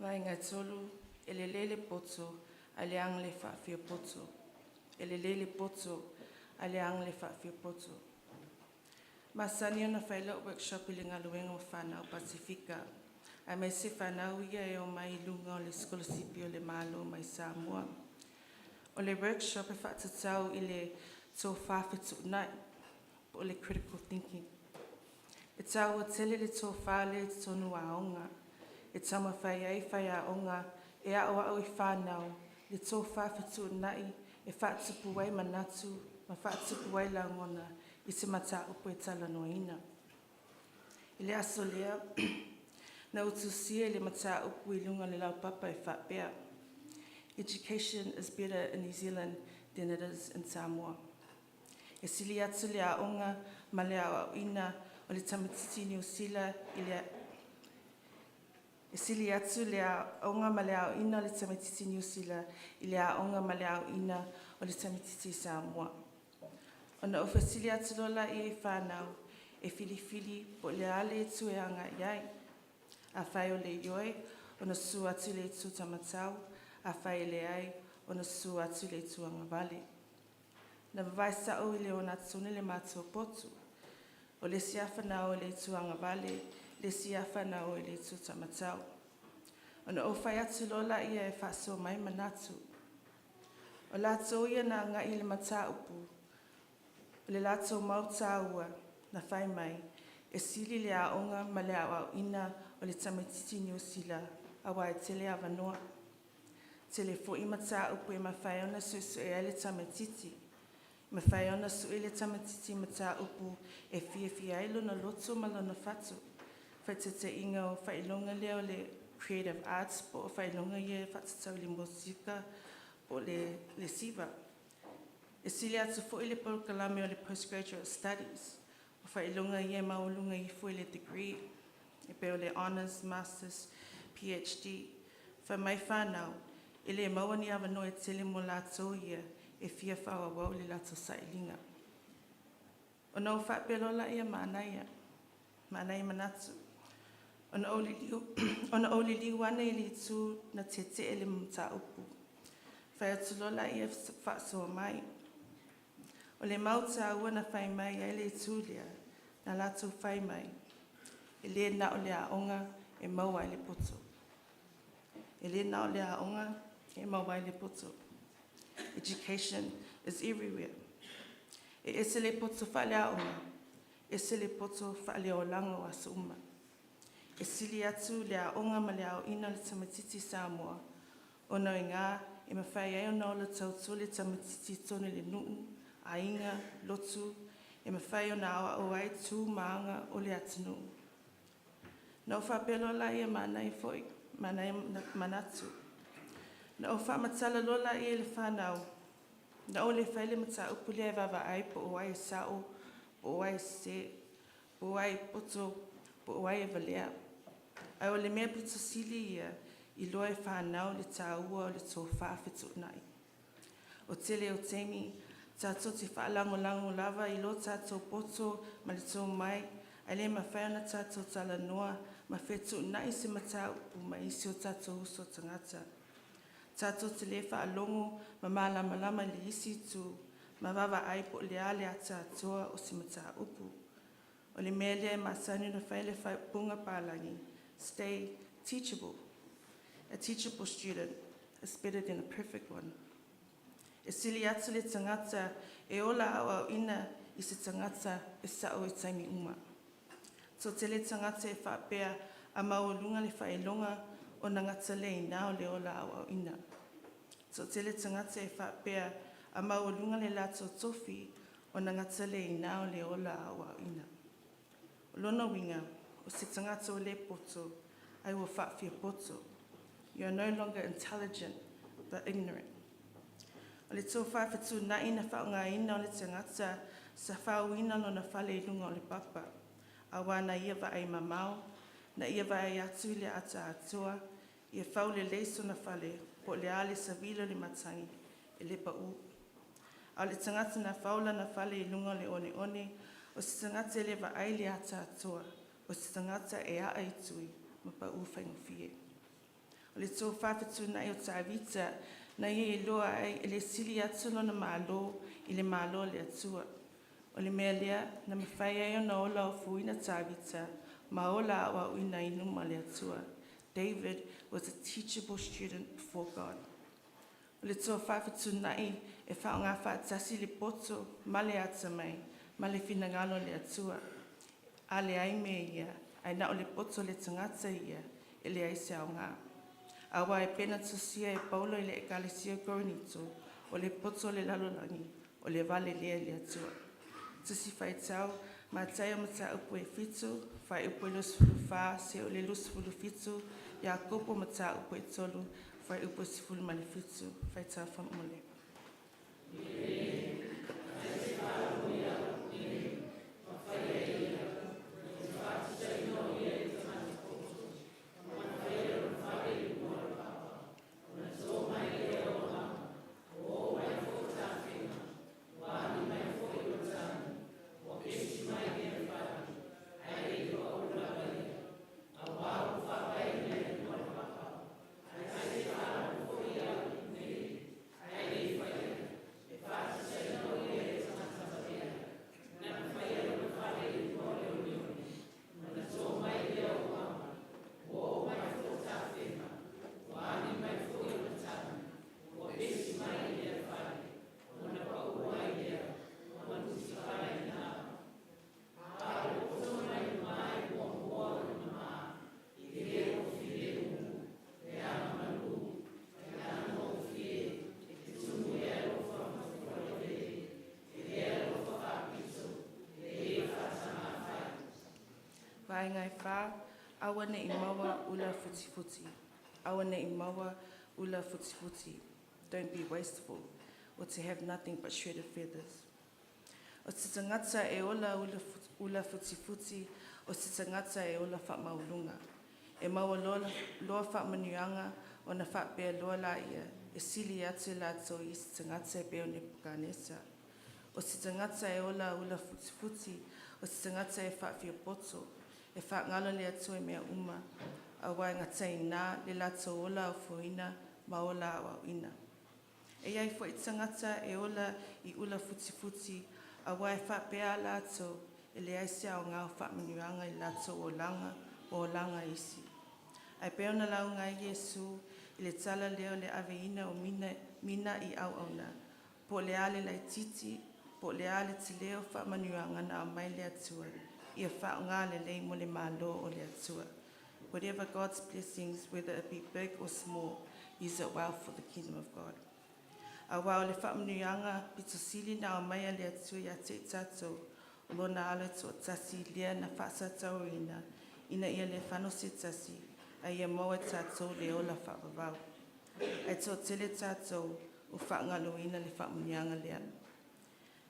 Vaega tolu, e lelei le poto, ae leaga le faafiapoto. E lelei le poto, ae leaga le faafiapoto. Masani ona fai lau workshop i le galuega o whanau Pasifika. Aemaise whanau ia e o mai i luga o le sikolasipi o le Malo mai Samoa. O le workshop e whaatatau i le tofā fetuunai, po o le critical thinking. E tāua tele le tofā lea i totonu o aoga. E taumafai ai faiaoga e aoao i whanau, le tofā fetuunai e faatupu ai manatu ma faatupu ai lagona i se mataupu e talanoaina. I le aso lea, na ou tusia i le mataupu i luga o le laupapa e faapea. Education is better in New Zealand than it is in Samoa. E sili atu le aoga ma le aoaoina o le tamaititi Niu Sila i le E sili atu le aoga ma le aoaoina o le tamaititi Niu Sila i le aoga ma le aoaoina o le tamaititi Samoa. Ona ou fesili atu loa lea i fanau e filifili po o le a le itu e agai ai. Afai o le ioe, ona susu atu i le itu taumatau, afai e leai, ona susu atu i le itu agavale. Na vavae sao i le ogatotonu le matou potu. O le isi afa na o i le itu agavale, le isi afa na o i le itu taumatau. Ona ou fai atu loa lea e faasoa mai manatu. O latou ia na agai i le mataupu, o le latou mau taua na fai mai, e sili le aoga ma le aoaoina o le tamaitiiti Niu Sila aua e tele avanoa. Tele foi mataupu e mafai ona suesue ai le tamaitiiti. E mafai ona sue le tamaitiiti i mataupu e fiafia ai lona loto ma lona fatu. Faataitaiga o faailoga lea o le creative arts po o faailoga ia e faatatau i le musika po o le siva. E sili atu foi le polokalame o le postgraduate studies. O faailoga ia e maualuga ifo i le degree, e pei o le Honours, Masters, PhD. Fai mai fanau, e le maua ni avanoa e tele mo latou ia e fia faaauau i le latou sailiga. Ona ou faapea loa lea, manaia, manaia manatu. Ona ou liliu ane i le itu na tetee i le mataupu. Fai atu loa lea e faasoa mai. O le mau taua na fai mai ai le itu lea, na latou fai mai, e le na o le aoga e maua ai le poto. E le na o le aoga e maua ai le poto. Education is everywhere. E ese le poto faale-aoga, ese le poto faale-olaga o aso uma. E sili atu le aoga ma le aoaoina o le tamaitiiti Samoa, ona o i ina e mafai ai ona ola tautua le tamaitiiti i totonu o le nuu, aiga, lotu, e mafai ona aoao ai tu ma aga o le atunuu. Na ou faapea loa lea, manaia foi, manaia manatu. Na ou faamatala loa lea i le fanau, na ou le faia le mataupu lea e vaavaai po o ai e sao, po o ai e sese, po o ai e poto, po o ai e valea. Ae o le mea pito sili ia, iloa e fanau le taua o le tofa fetuunai. O tele o taimi, tatou te faalagolago lava i lo tatou poto ma le tomai, ae le mafai ona tatou talanoa ma fetuunai se mataupu ma isi o tatou uso tagata. Tatou te le faalogo ma malamalama i le isi itu ma vaavaai po o le a le ata atoa o se mataupu. O le mea lea e masani ona fai le faaupuga Palagi, stay teachable. A teachable student is better than a perfect one. E sili atu le tagata e ola aoaoina i se tagata e sao i taimi uma. Toatele tagata e faapea a maualuga le faailoga ona gata lea i ina o le ola aoaoina. Toatele tagata e faapea a maualuga le latou tofi ona gata lea i ina o le ola aoaoina. O lona uiga, o se tagata ua le poto, ae ua faafiapoto. You are no longer intelligent, but ignorant. O le tofa fetuunai na faaaogaina o le tagata sa fauina lona fale i luga o le papa, aua na ia vaai mamao, na ia vaai atu i le ata atoa, ia faulelei sona fale, po o le a le savili o le matagi, e le pau. A o le tagata na fau lana fale i luga o le oneone, o se tagata e le vaai i le ata atoa, o se tagata e aa i tui ma pau faigofie. O le tofa fetuunai o Tavita, na ia iloa ai e le sili atu lona Malo i le Malo o le Atua. O le mea lea na mafai ai ona ola ofuina Tavita ma ola aoaoina i luma o le Atua. David was a teachable student before God. O le tofa fetuunai e faaaoga faatasi le poto ma le atamai ma le finagalo o le Atua. A leai mea ia, ae na o le poto o le tagata ia, e leai se aoga. Aua e pei ona tusia e Paulo i le Ekalesia o Korinito, o le poto o le lalolagi, o le vale lea i le Atua. Tusi Faitau, Mataio Mataupu e 7, Fuaiupu e 24 seia oo i le 27, Iakopo Mataupu e 3, Fuaiupu e 17. Faitau faamuamua. Vaega e Fa, Aua ne i maua ula futifuti. Aua ne i maua ula futifuti. Don't be wasteful, or to have nothing but shredded feathers. O se tagata e ola ula, ula futifuti, o se tagata e ola faamaualuga. E maua loa, loa faamanuiaga ona faapea loa lea, e sili atu latou i se tagata e pei o Nepukanesa. O se tagata e ola ula futifuti, o se tagata e faafiapoto, e faagalo le Atua i mea uma, auā e gataina le latou ola ofoina ma ola aoaoina. E i ai foi tagata e ola i ula futifuti, auā e faapea latou, e leai se aoga o faamanuiaga i latou olaga ma olaga o isi. Ae pei ona lauga ai Iesu i le tala lea o le aveina o mina, mina i auauna, po o le a le laititi, po o le a le tele o faamanuiaga na aumai le Atua, ia faaaoga lelei mo le malo o le Atua. Whatever God's blessings, whether it be big or small, use it well for the kingdom of God. Auā o le faamanuiaga pito sili na aumai a le Atua ia te i tatou, o lona alo e toatasi lea na faatatauina, ina ia le fano se tasi, a ia maua e tatou le ola faavavau. Ae toatele tatou ua faagaloina le faamanuiaga lea.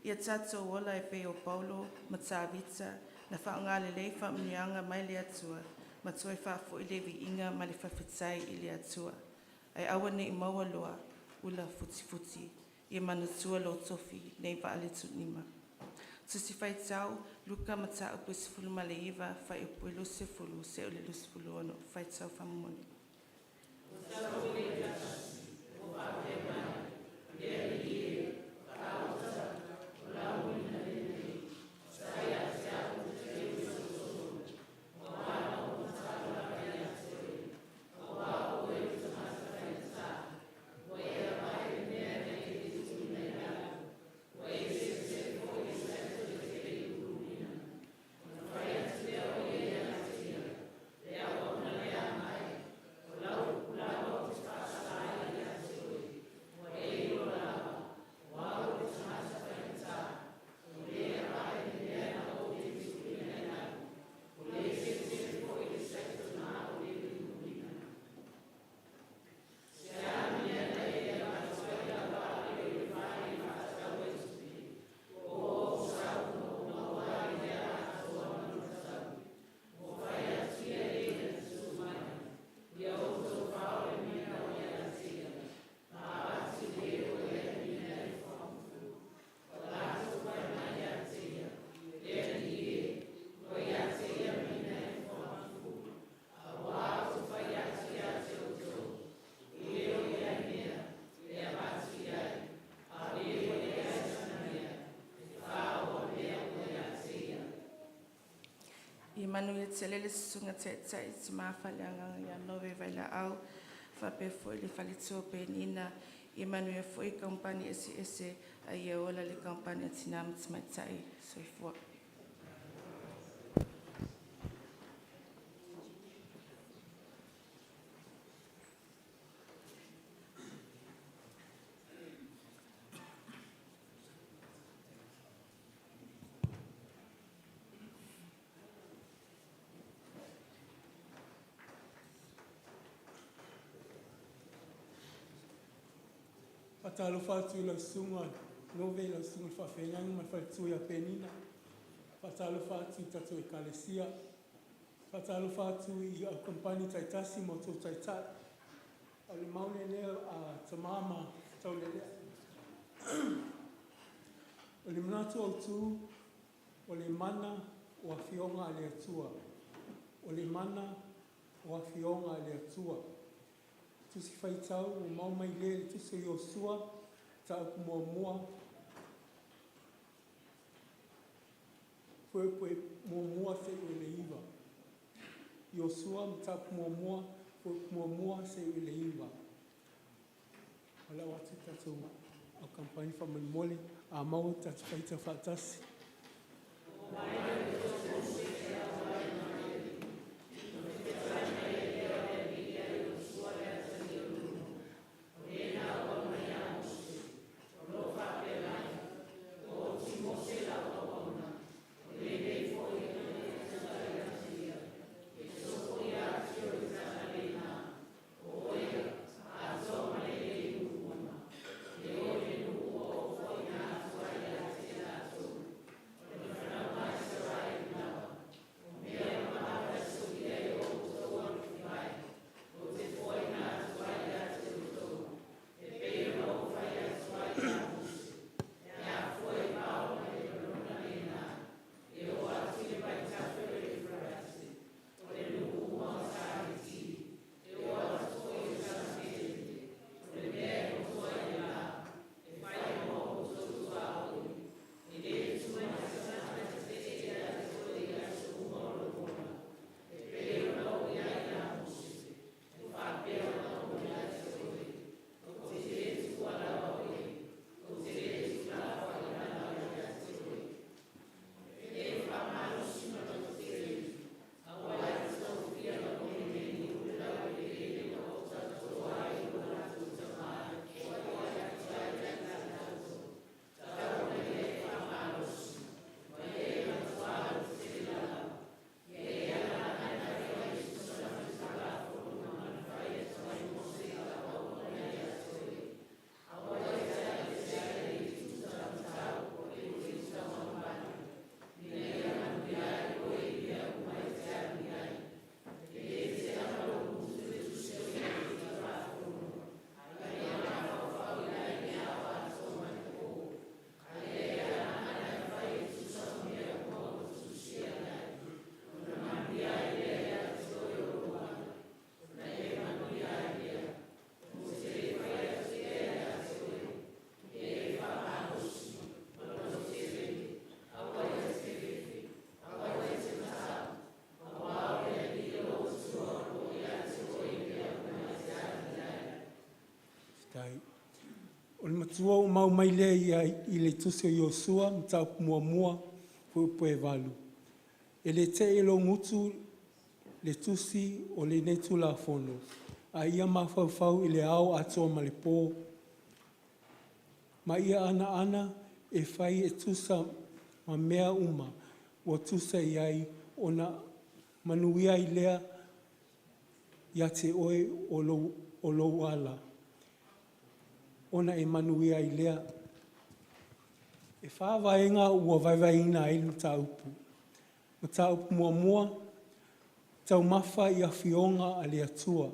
Ia tatou ola e pei o Paulo ma Tavita na faaaoga lelei faamanuiaga mai le Atua ma toe faafoi le viiga ma le faafetai i le Atua. Ae aua ne i maua loa ula futifuti. Ia manatua lou tofi nei vaa le tuunima. Tusi Faitau, Luka Mataupu 19, fuaiupu e 20 seia oo i le 26. Faitau faamomoli. Ia manuia tele le susuga taitai Tamā Faaleagaga ia Nove Vailaau, faapea foi le faletua Penina, ia manuia foi kamupani eseese, a ia ola le kamupani a Tina ma Tamaitai. Soifua. Faatalofa atu i lau susuga Nove, lau susuga i le faafeagaiga ma le faletua ia Penina. Faatalofa atu i tatou ekalesia. Faatalofa atu i au kamupani taitasi ma outou taitai. O le mau lea a tamā ma taulelea. O le manatu autu, o le mana o afioga a le Atua. O le mana o afioga a le Atua. Tusi Faitau ua maua mai lea i le tusi o Iosua, mataupu muamua, fuaiupu 1 seia oo i le 9. Iosua, mataupu muamua, fuaiupu 1 seia oo i le 9. O lau atu tatou au kamupani faamolemole, a maua tatou faitau faatasi. Matua o mau mai lea ia i le tusi o Iosua, mataupu 1, fuaiupu e 8. E le te'i i lou gutu le tusi o lenei Tulafono, a ia mafaufau i le ao atoa ma le po, ma ia anoano e fai e tusa ma mea uma ua tusi i ai, ona manuia ai lea ia te oe o lou ala, ona e manuia ai lea. E fa vaega ua vaevaeina ai le mataupu. Mataupu muamua, taumafa i afioga a le Atua.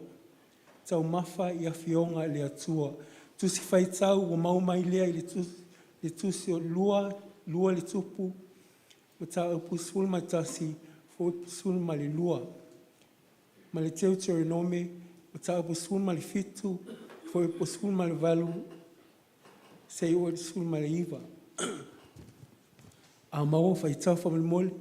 Taumafa i afioga a le Atua. Tusi Faitau ua maua mai lea i le tusi o 2 le Tupu, mataupu 11, fuaiupu 12. Ma le Teuteronome, mataupu 17, fuaiupu 18 seia oo i le 19. A maua faitau faamolemole.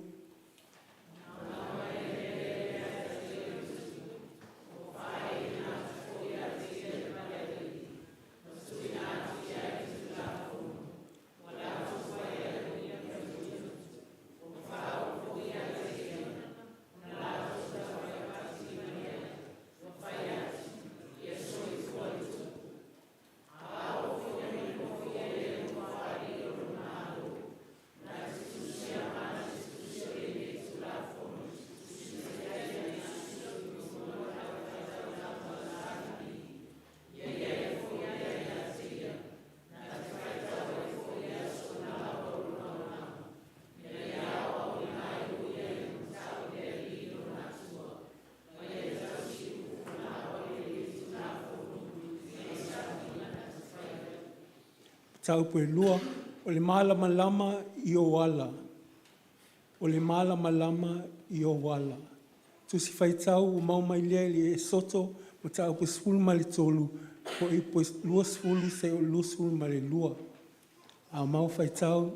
Mataupu e 2, o le malamalama i ou ala. O le malamalama i ou ala. Tusi Faitau ua maua mai lea i le Esoto, mataupu 13, fuaiupu 20 seia oo i le 22. A maua faitau.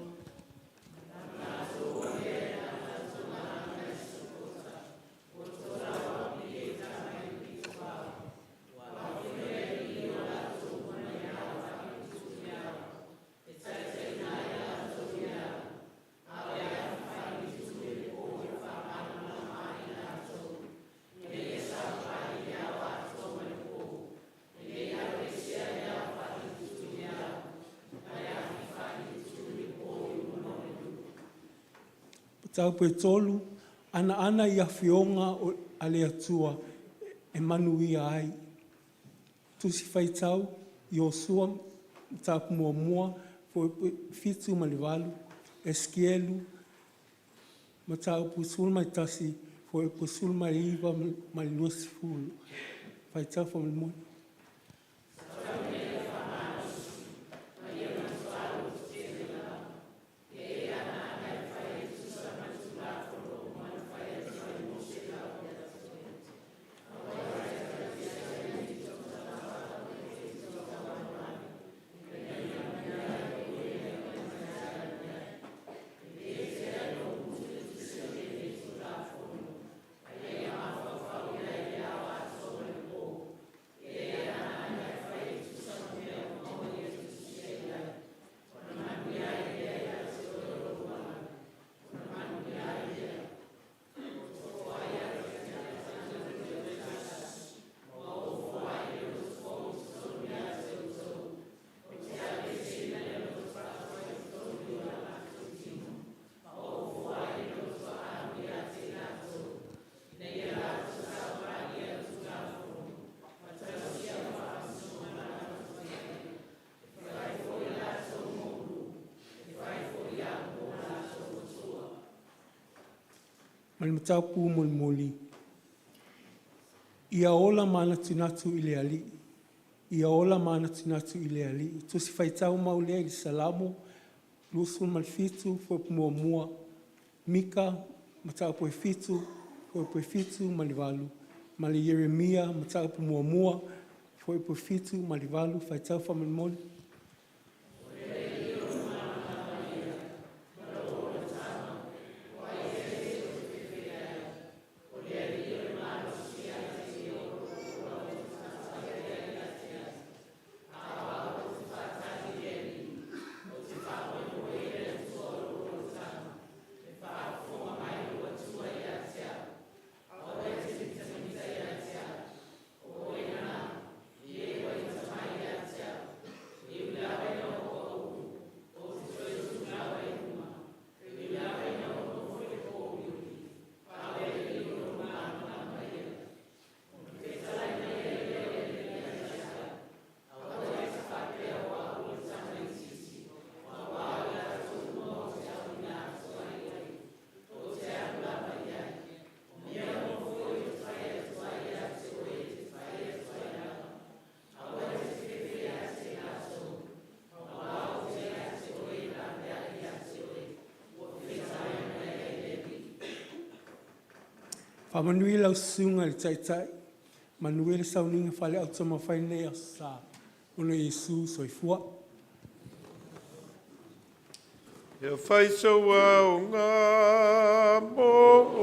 Mataupu e 3, anoano i afioga a le Atua e manuia ai. Tusi Faitau Iosua, mataupu 1, fuaiupu 7 ma le 8, Esikielu, mataupu 11, fuaiupu 19 ma le 20. Faitau faamolemole. Ma le mataupu mulimuli, ia ola manatunatu i le Alii. Ia ola manatunatu i le Alii. Tusi Faitau mau lea i le Salamo 27, fuaiupu 1, Mika, mataupu e 7, fuaiupu e 7 ma le 8, ma le Ieremia, mataupu 1, fuaiupu 7 ma le 8. Faitau faamolemole. Faamanuia lau susuga i le Taitai, manuia le sauniga faaleau taumafai i lenei Aso Sa, ona o Iesu. Soifua. Ia fai sou aoga mo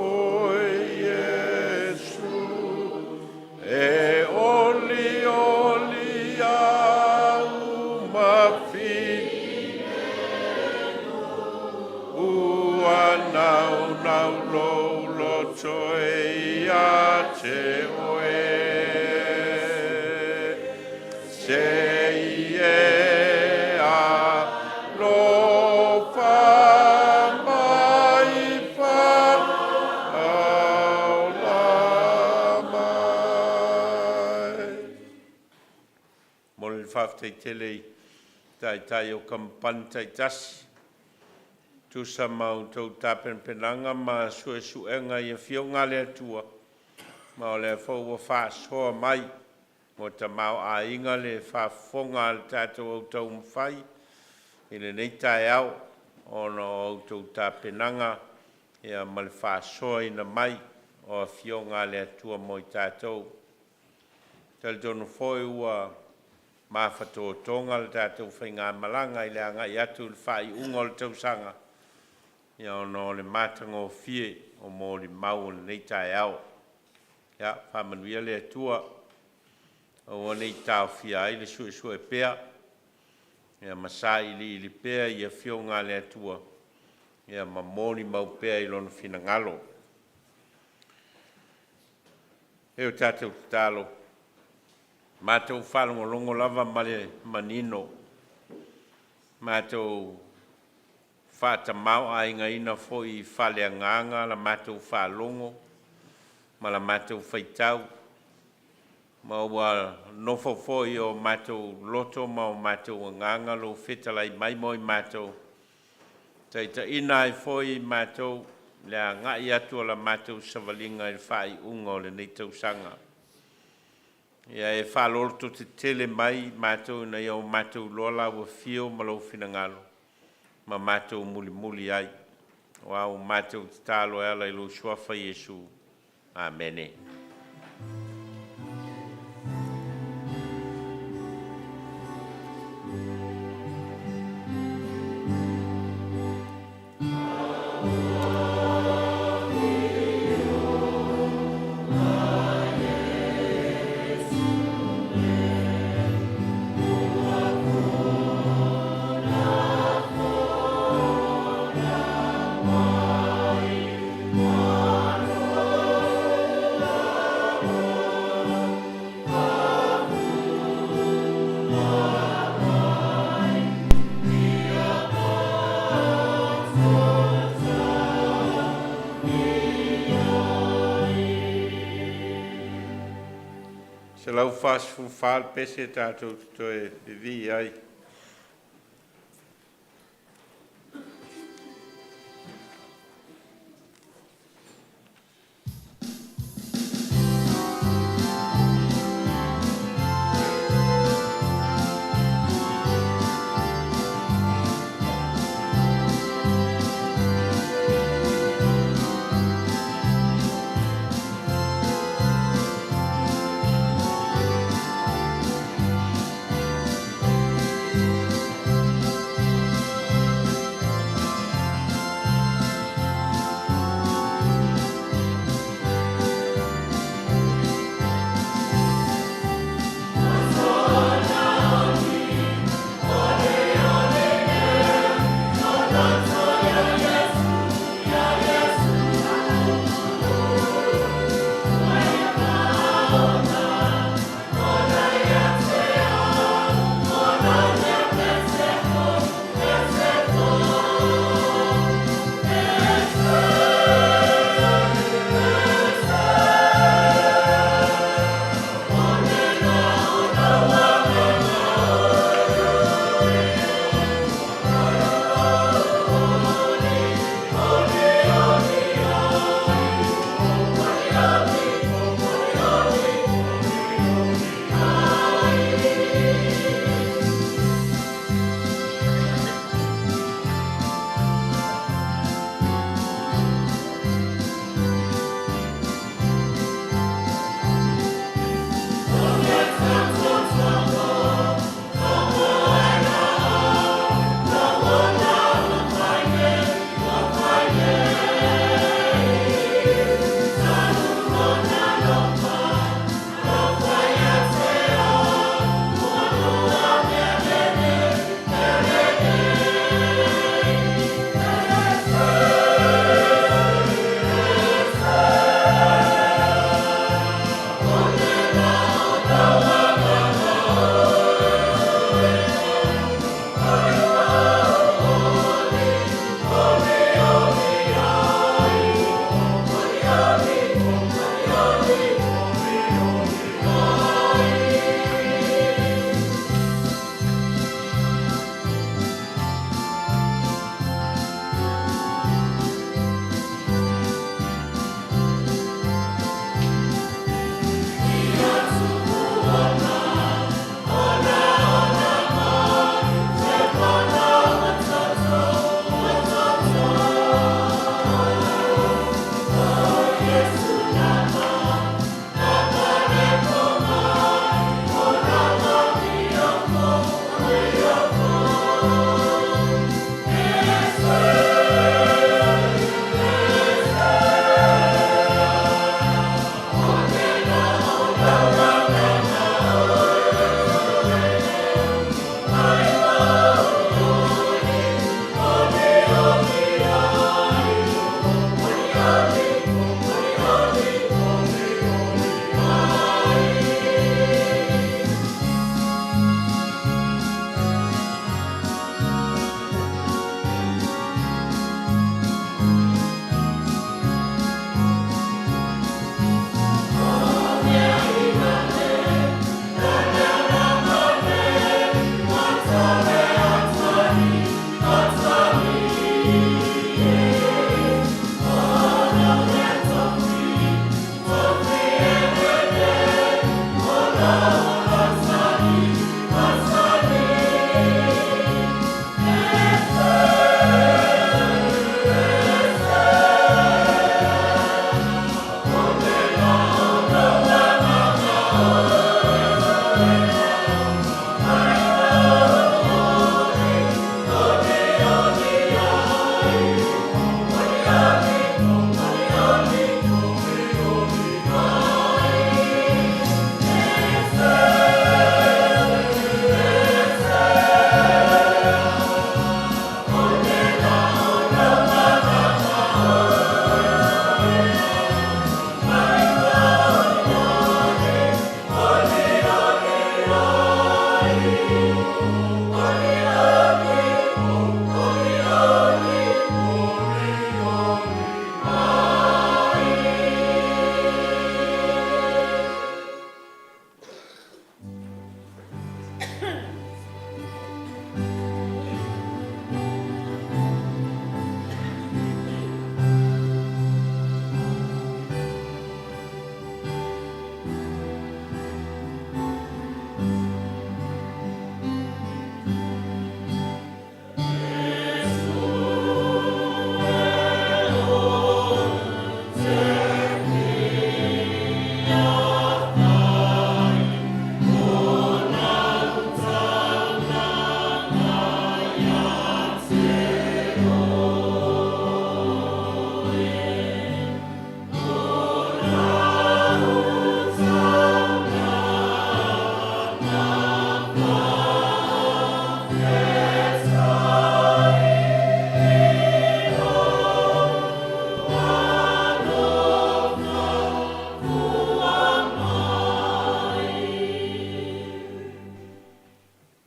oe Iesu, e oli oli au ma ua nau nau lou loto e ia te oe. Se i e alofa mai whaola mai. Mo le whawhtai tele i taitai o kampani taitasi, tusa ma outou tapenapenaga ma suesuega i afioga a le Atua, ma o lea foi ua faasoa mai mo tamaoaiga le faafofoga a le tatou au taumafai i lenei taeao ona o a outou tapenaga ia ma le faasoaina mai o afioga a le Atua mo i tatou. E talitonu foi ua mafatotoga le tatou faigamalaga i le agai atu i le faaiuga o le tausaga ia ona o le matagofie o molimau o lenei taeao. Ia faamanuia le Atua, aua ne i taofia ai le suesue pea ia ma sailiili pea i afioga a le Atua ia ma molimau pea i Lona finagalo. E o tatou tatalo, matou faalogologo lava ma le manino, matou faatamāo'aigaina foi i faaleagaga la matou faalogo ma la matou faitau, ma ua nofo foi i o matou loto ma o matou agaga lou fetalai mai mo i matou, taitaiina ai foi i matou i le agai atu o la matou savaliga i le faaiuga o lenei tausaga. Ia e faalolototetele mai i matou ina ia o matou iloa Lau afio ma Lou finagalo ma matou mulimuli ai. Aua ua matou tatalo e ala i lou Suafa Iesu. Amene. 144 le pese tatou te toe vivii ai.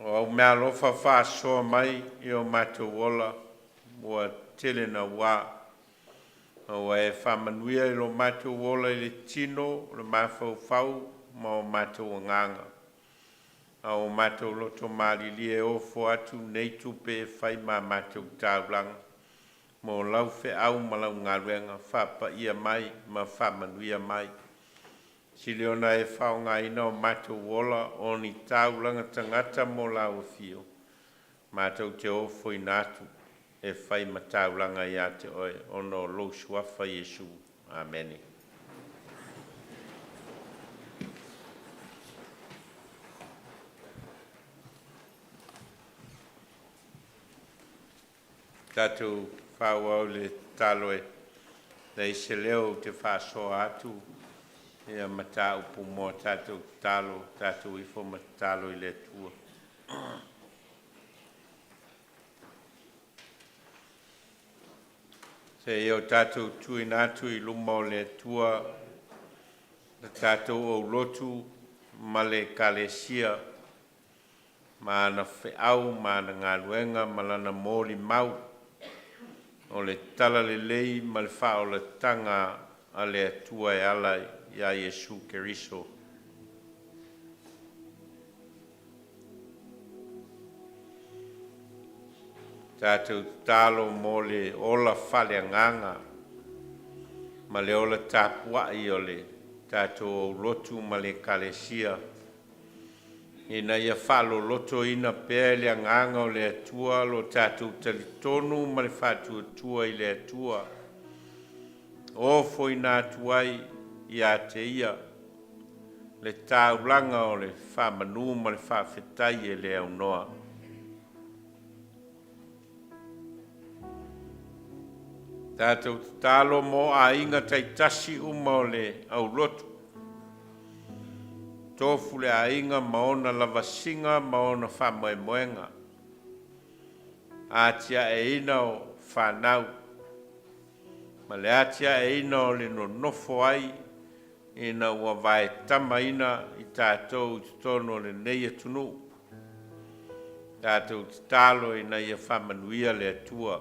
O au meaalofa faasoa mai i o matou ola ua tele nauā, ma ua e faamanuia i lo matou ola i le tino, o le mafaufau ma o matou agaga. A ua matou loto malilie e ofo atu nei tupe e fai ma a matou taulaga mo lau feau ma lau galuega faapaia mai ma faamanuia mai. Sili ona e faaaogaina o matou ola o ni taulaga tagata mo lau afio, matou te ofoina atu e fai ma taulaga ia te oe ona o lou suafa Iesu. Amene. Tatou faaauau le tatalo e leai se leo ou te faasoa atu ia mataupu mo a tatou tatalo, tatou ifo ma tatalo i le Atua. Seia o tatou tuuina atu i luma o le Atua le tatou aulotu ma le Ekalesia ma ana feau ma ana galuega ma lana molimau o le talalelei ma le faaolataga a le Atua e ala iā Iesu Keriso. Tatou tatalo mo le ola faaleagaga ma le ola tapuai o le tatou aulotu ma le Ekalesia, ina ia faalolotoina pea e le agaga o le Atua lo tatou talitonu ma le faatuatua i le Atua, ofoina atu ai ia te Ia le taulaga o le faamanu ma le faafetai e le aunoa. Tatou tatalo mo aiga taitasi uma o le aulotu, tofu le aiga ma ona lavasiga ma ona faamoemoega, atiaeina o fanau ma le atiaeina o le nonofo ai ina ua vaetamaina i tatou i totonu o lenei atunuu. Tatou tatalo ina ia faamanuia le Atua.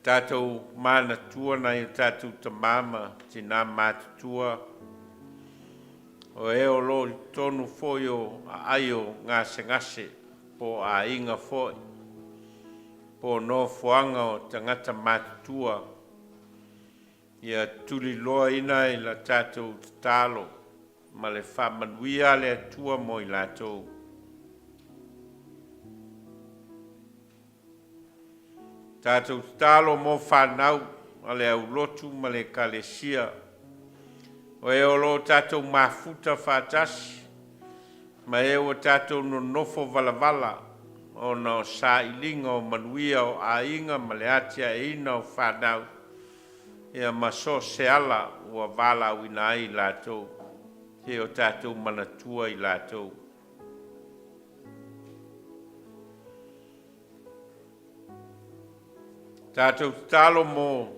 Tatou manatua nai o tatou tamā ma tinā matutua o e o lo o i totonu foi o aai o gasegase po o aiga foi po o nofoaga o tagata matutua, ia tuliloaina i la tatou tatalo ma le faamanuia a le Atua mo i latou. Tatou tatalo mo fanau a le aulotu ma le Ekalesia, o e o lo o tatou mafuta faatasi ma e ua tatou nonofo valavala ona o sailiga o manuia o aiga ma le atiaeina o fanau, ia ma so o se ala ua valaauina ai i latou, seia o tatou manatua i latou. Tatou tatalo mo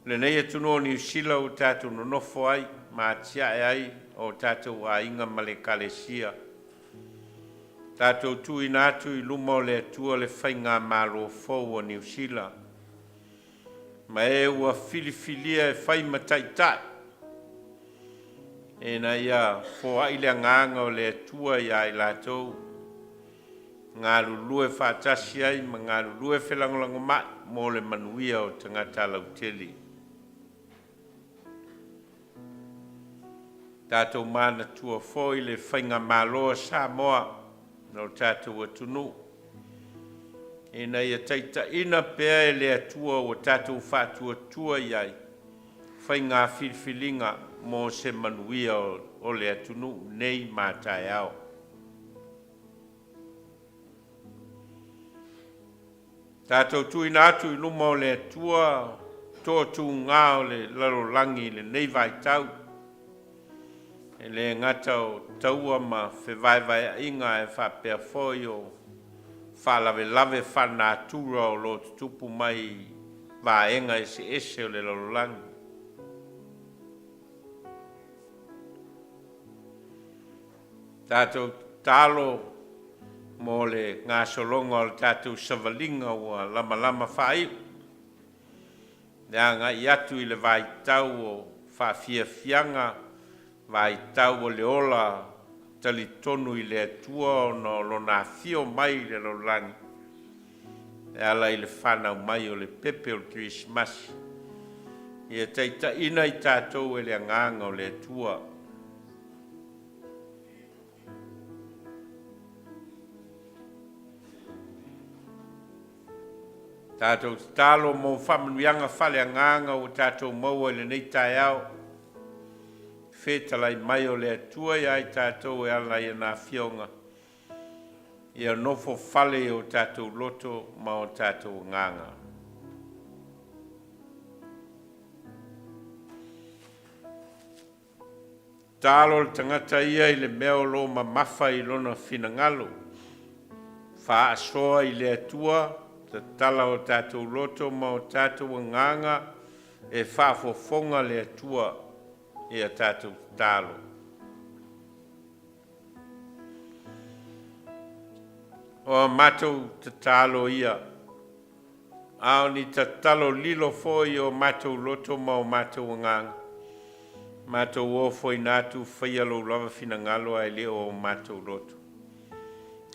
lenei atunuu o Niu Sila ua tatou nonofo ai ma atiae ai o tatou aiga ma le Ekalesia. Tatou tuuina atu i luma o le Atua le Faigamalo fou a Niu Sila ma e ua filifilia e fai ma taitai, ina ia foai le agaga o le Atua ia i latou, galulue faatasi ai ma galulue felagolagomai mo le manuia o tagata lautele. Tatou manatua foi le Faigamalo a Samoa no tatou atunuu, ina ia taitaiina pea e le Atua ua tatou faatuatua i ai faiga filifiliga mo se manuia o le atunuu nei ma taeao. Tatou tuuina atu i luma o le Atua toatuga o le lalolagi i lenei vaitau, e le gata o taua ma fevaevaeaiga ae faapea foi o faalavelave faalenatura o lo o tutupu mai i vaega eseese o le lalolagi. Tatou tatalo mo le gasologa o le tatou savaliga ua lamalama faaiu, le agai atu i le vaitau o faafiafiaga, vaitau o le ola talitonu i le Atua ona o Lona afio mai i le lalolagi e ala i le fanau mai o le pepe o le Kerisimasi. Ia taitaiina i tatou e le agaga o le Atua. Tatou tatalo mo faamanuiaga faaleagaga ua tatou maua i lenei taeao, fetalai mai o le Atua ia i tatou e ala i ana afioga, ia nofo fale i o tatou loto ma o tatou agaga. Tatalo le tagata ia i le mea o lo o mamafa i lona finagalo, faasoa i le Atua, tatala o tatou loto ma o tatou agaga e faafofoga le Atua i a tatou tatalo. O a matou tatalo ia, A o ni tatalo lilo foi i o matou loto ma o matou agaga. Matou ofoina atu faia lou lava finagalo ae le o o matou loto.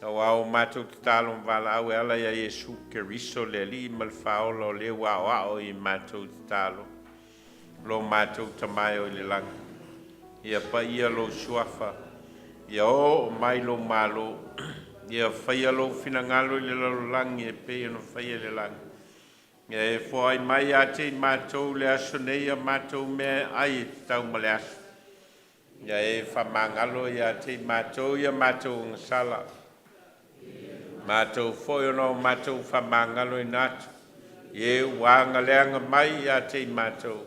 Auā o matou tatalo ma valaau e ala ia Iesu Keriso le Alii ma le Faaola o le ua aoao i matou tatalo. Lo matou Tama e o i le lagi, ia paia lou suafa, ia oo mai lou malo, ia faia lou finagalo i le lalolagi e pei ona faia i le lagi. Ia e foai mai ia te i matou i le aso nei a matou meaai e tatau mo le aso. Ia e faamagalo ia te i matou ia matou agasala, matou foi ona o matou faamagaloina atu i e ua agaleaga mai ia te i matou.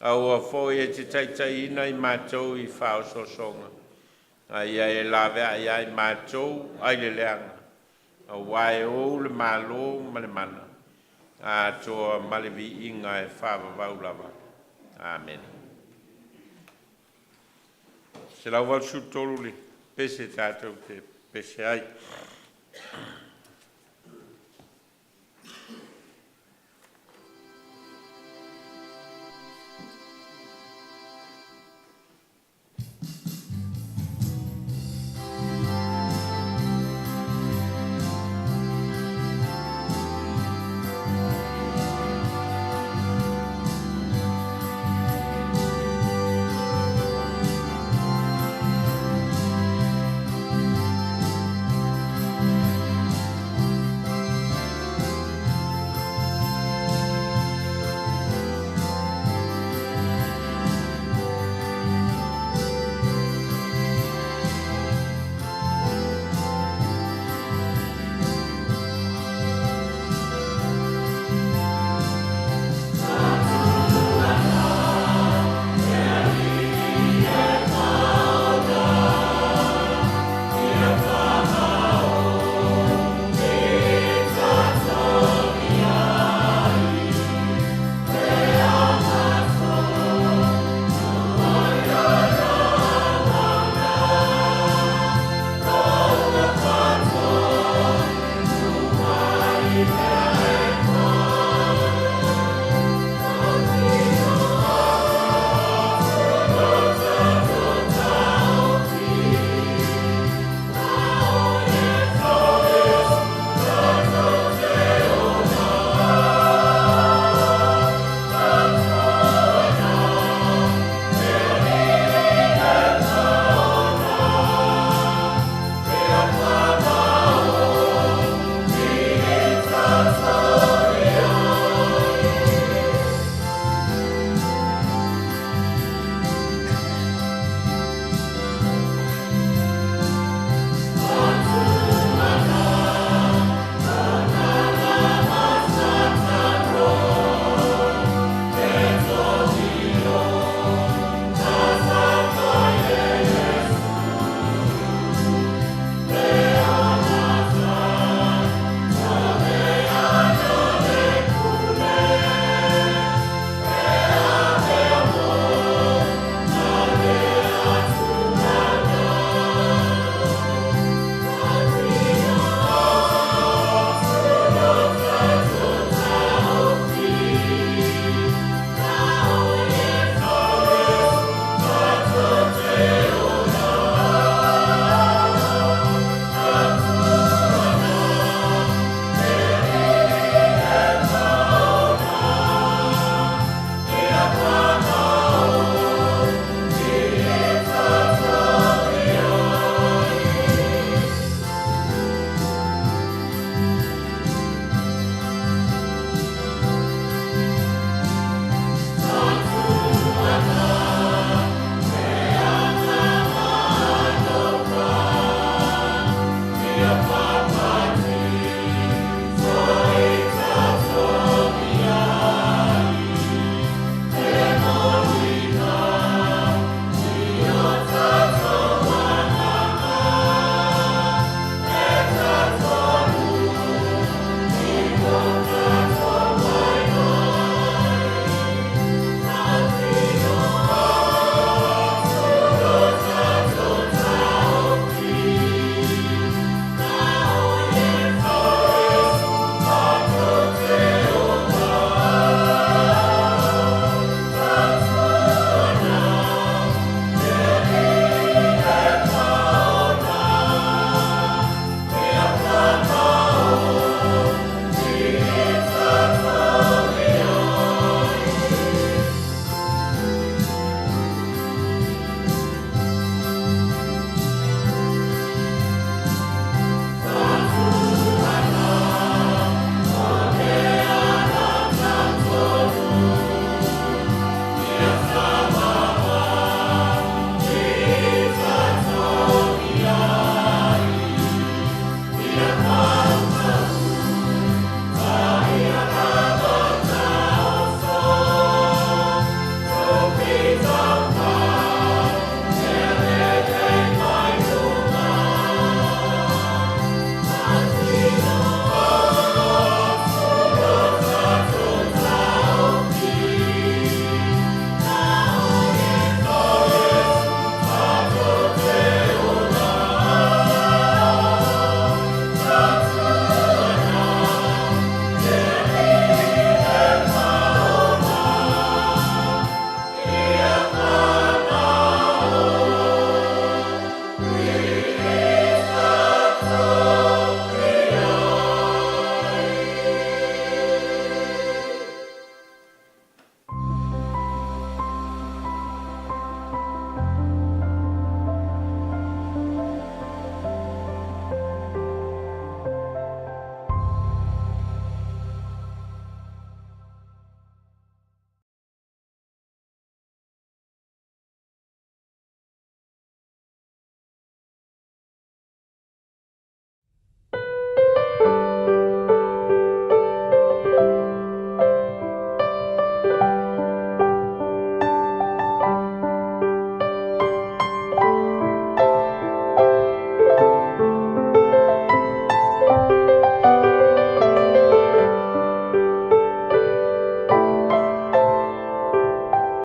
Aua foi e te taitaiina i matou i faaosoosoga, a ia e laveai ia i matou ai le leaga, auā e ou le Malo ma le mana, atoa ma le viiga e faavavau lava. Amene. 183 le pese tatou te pese ai.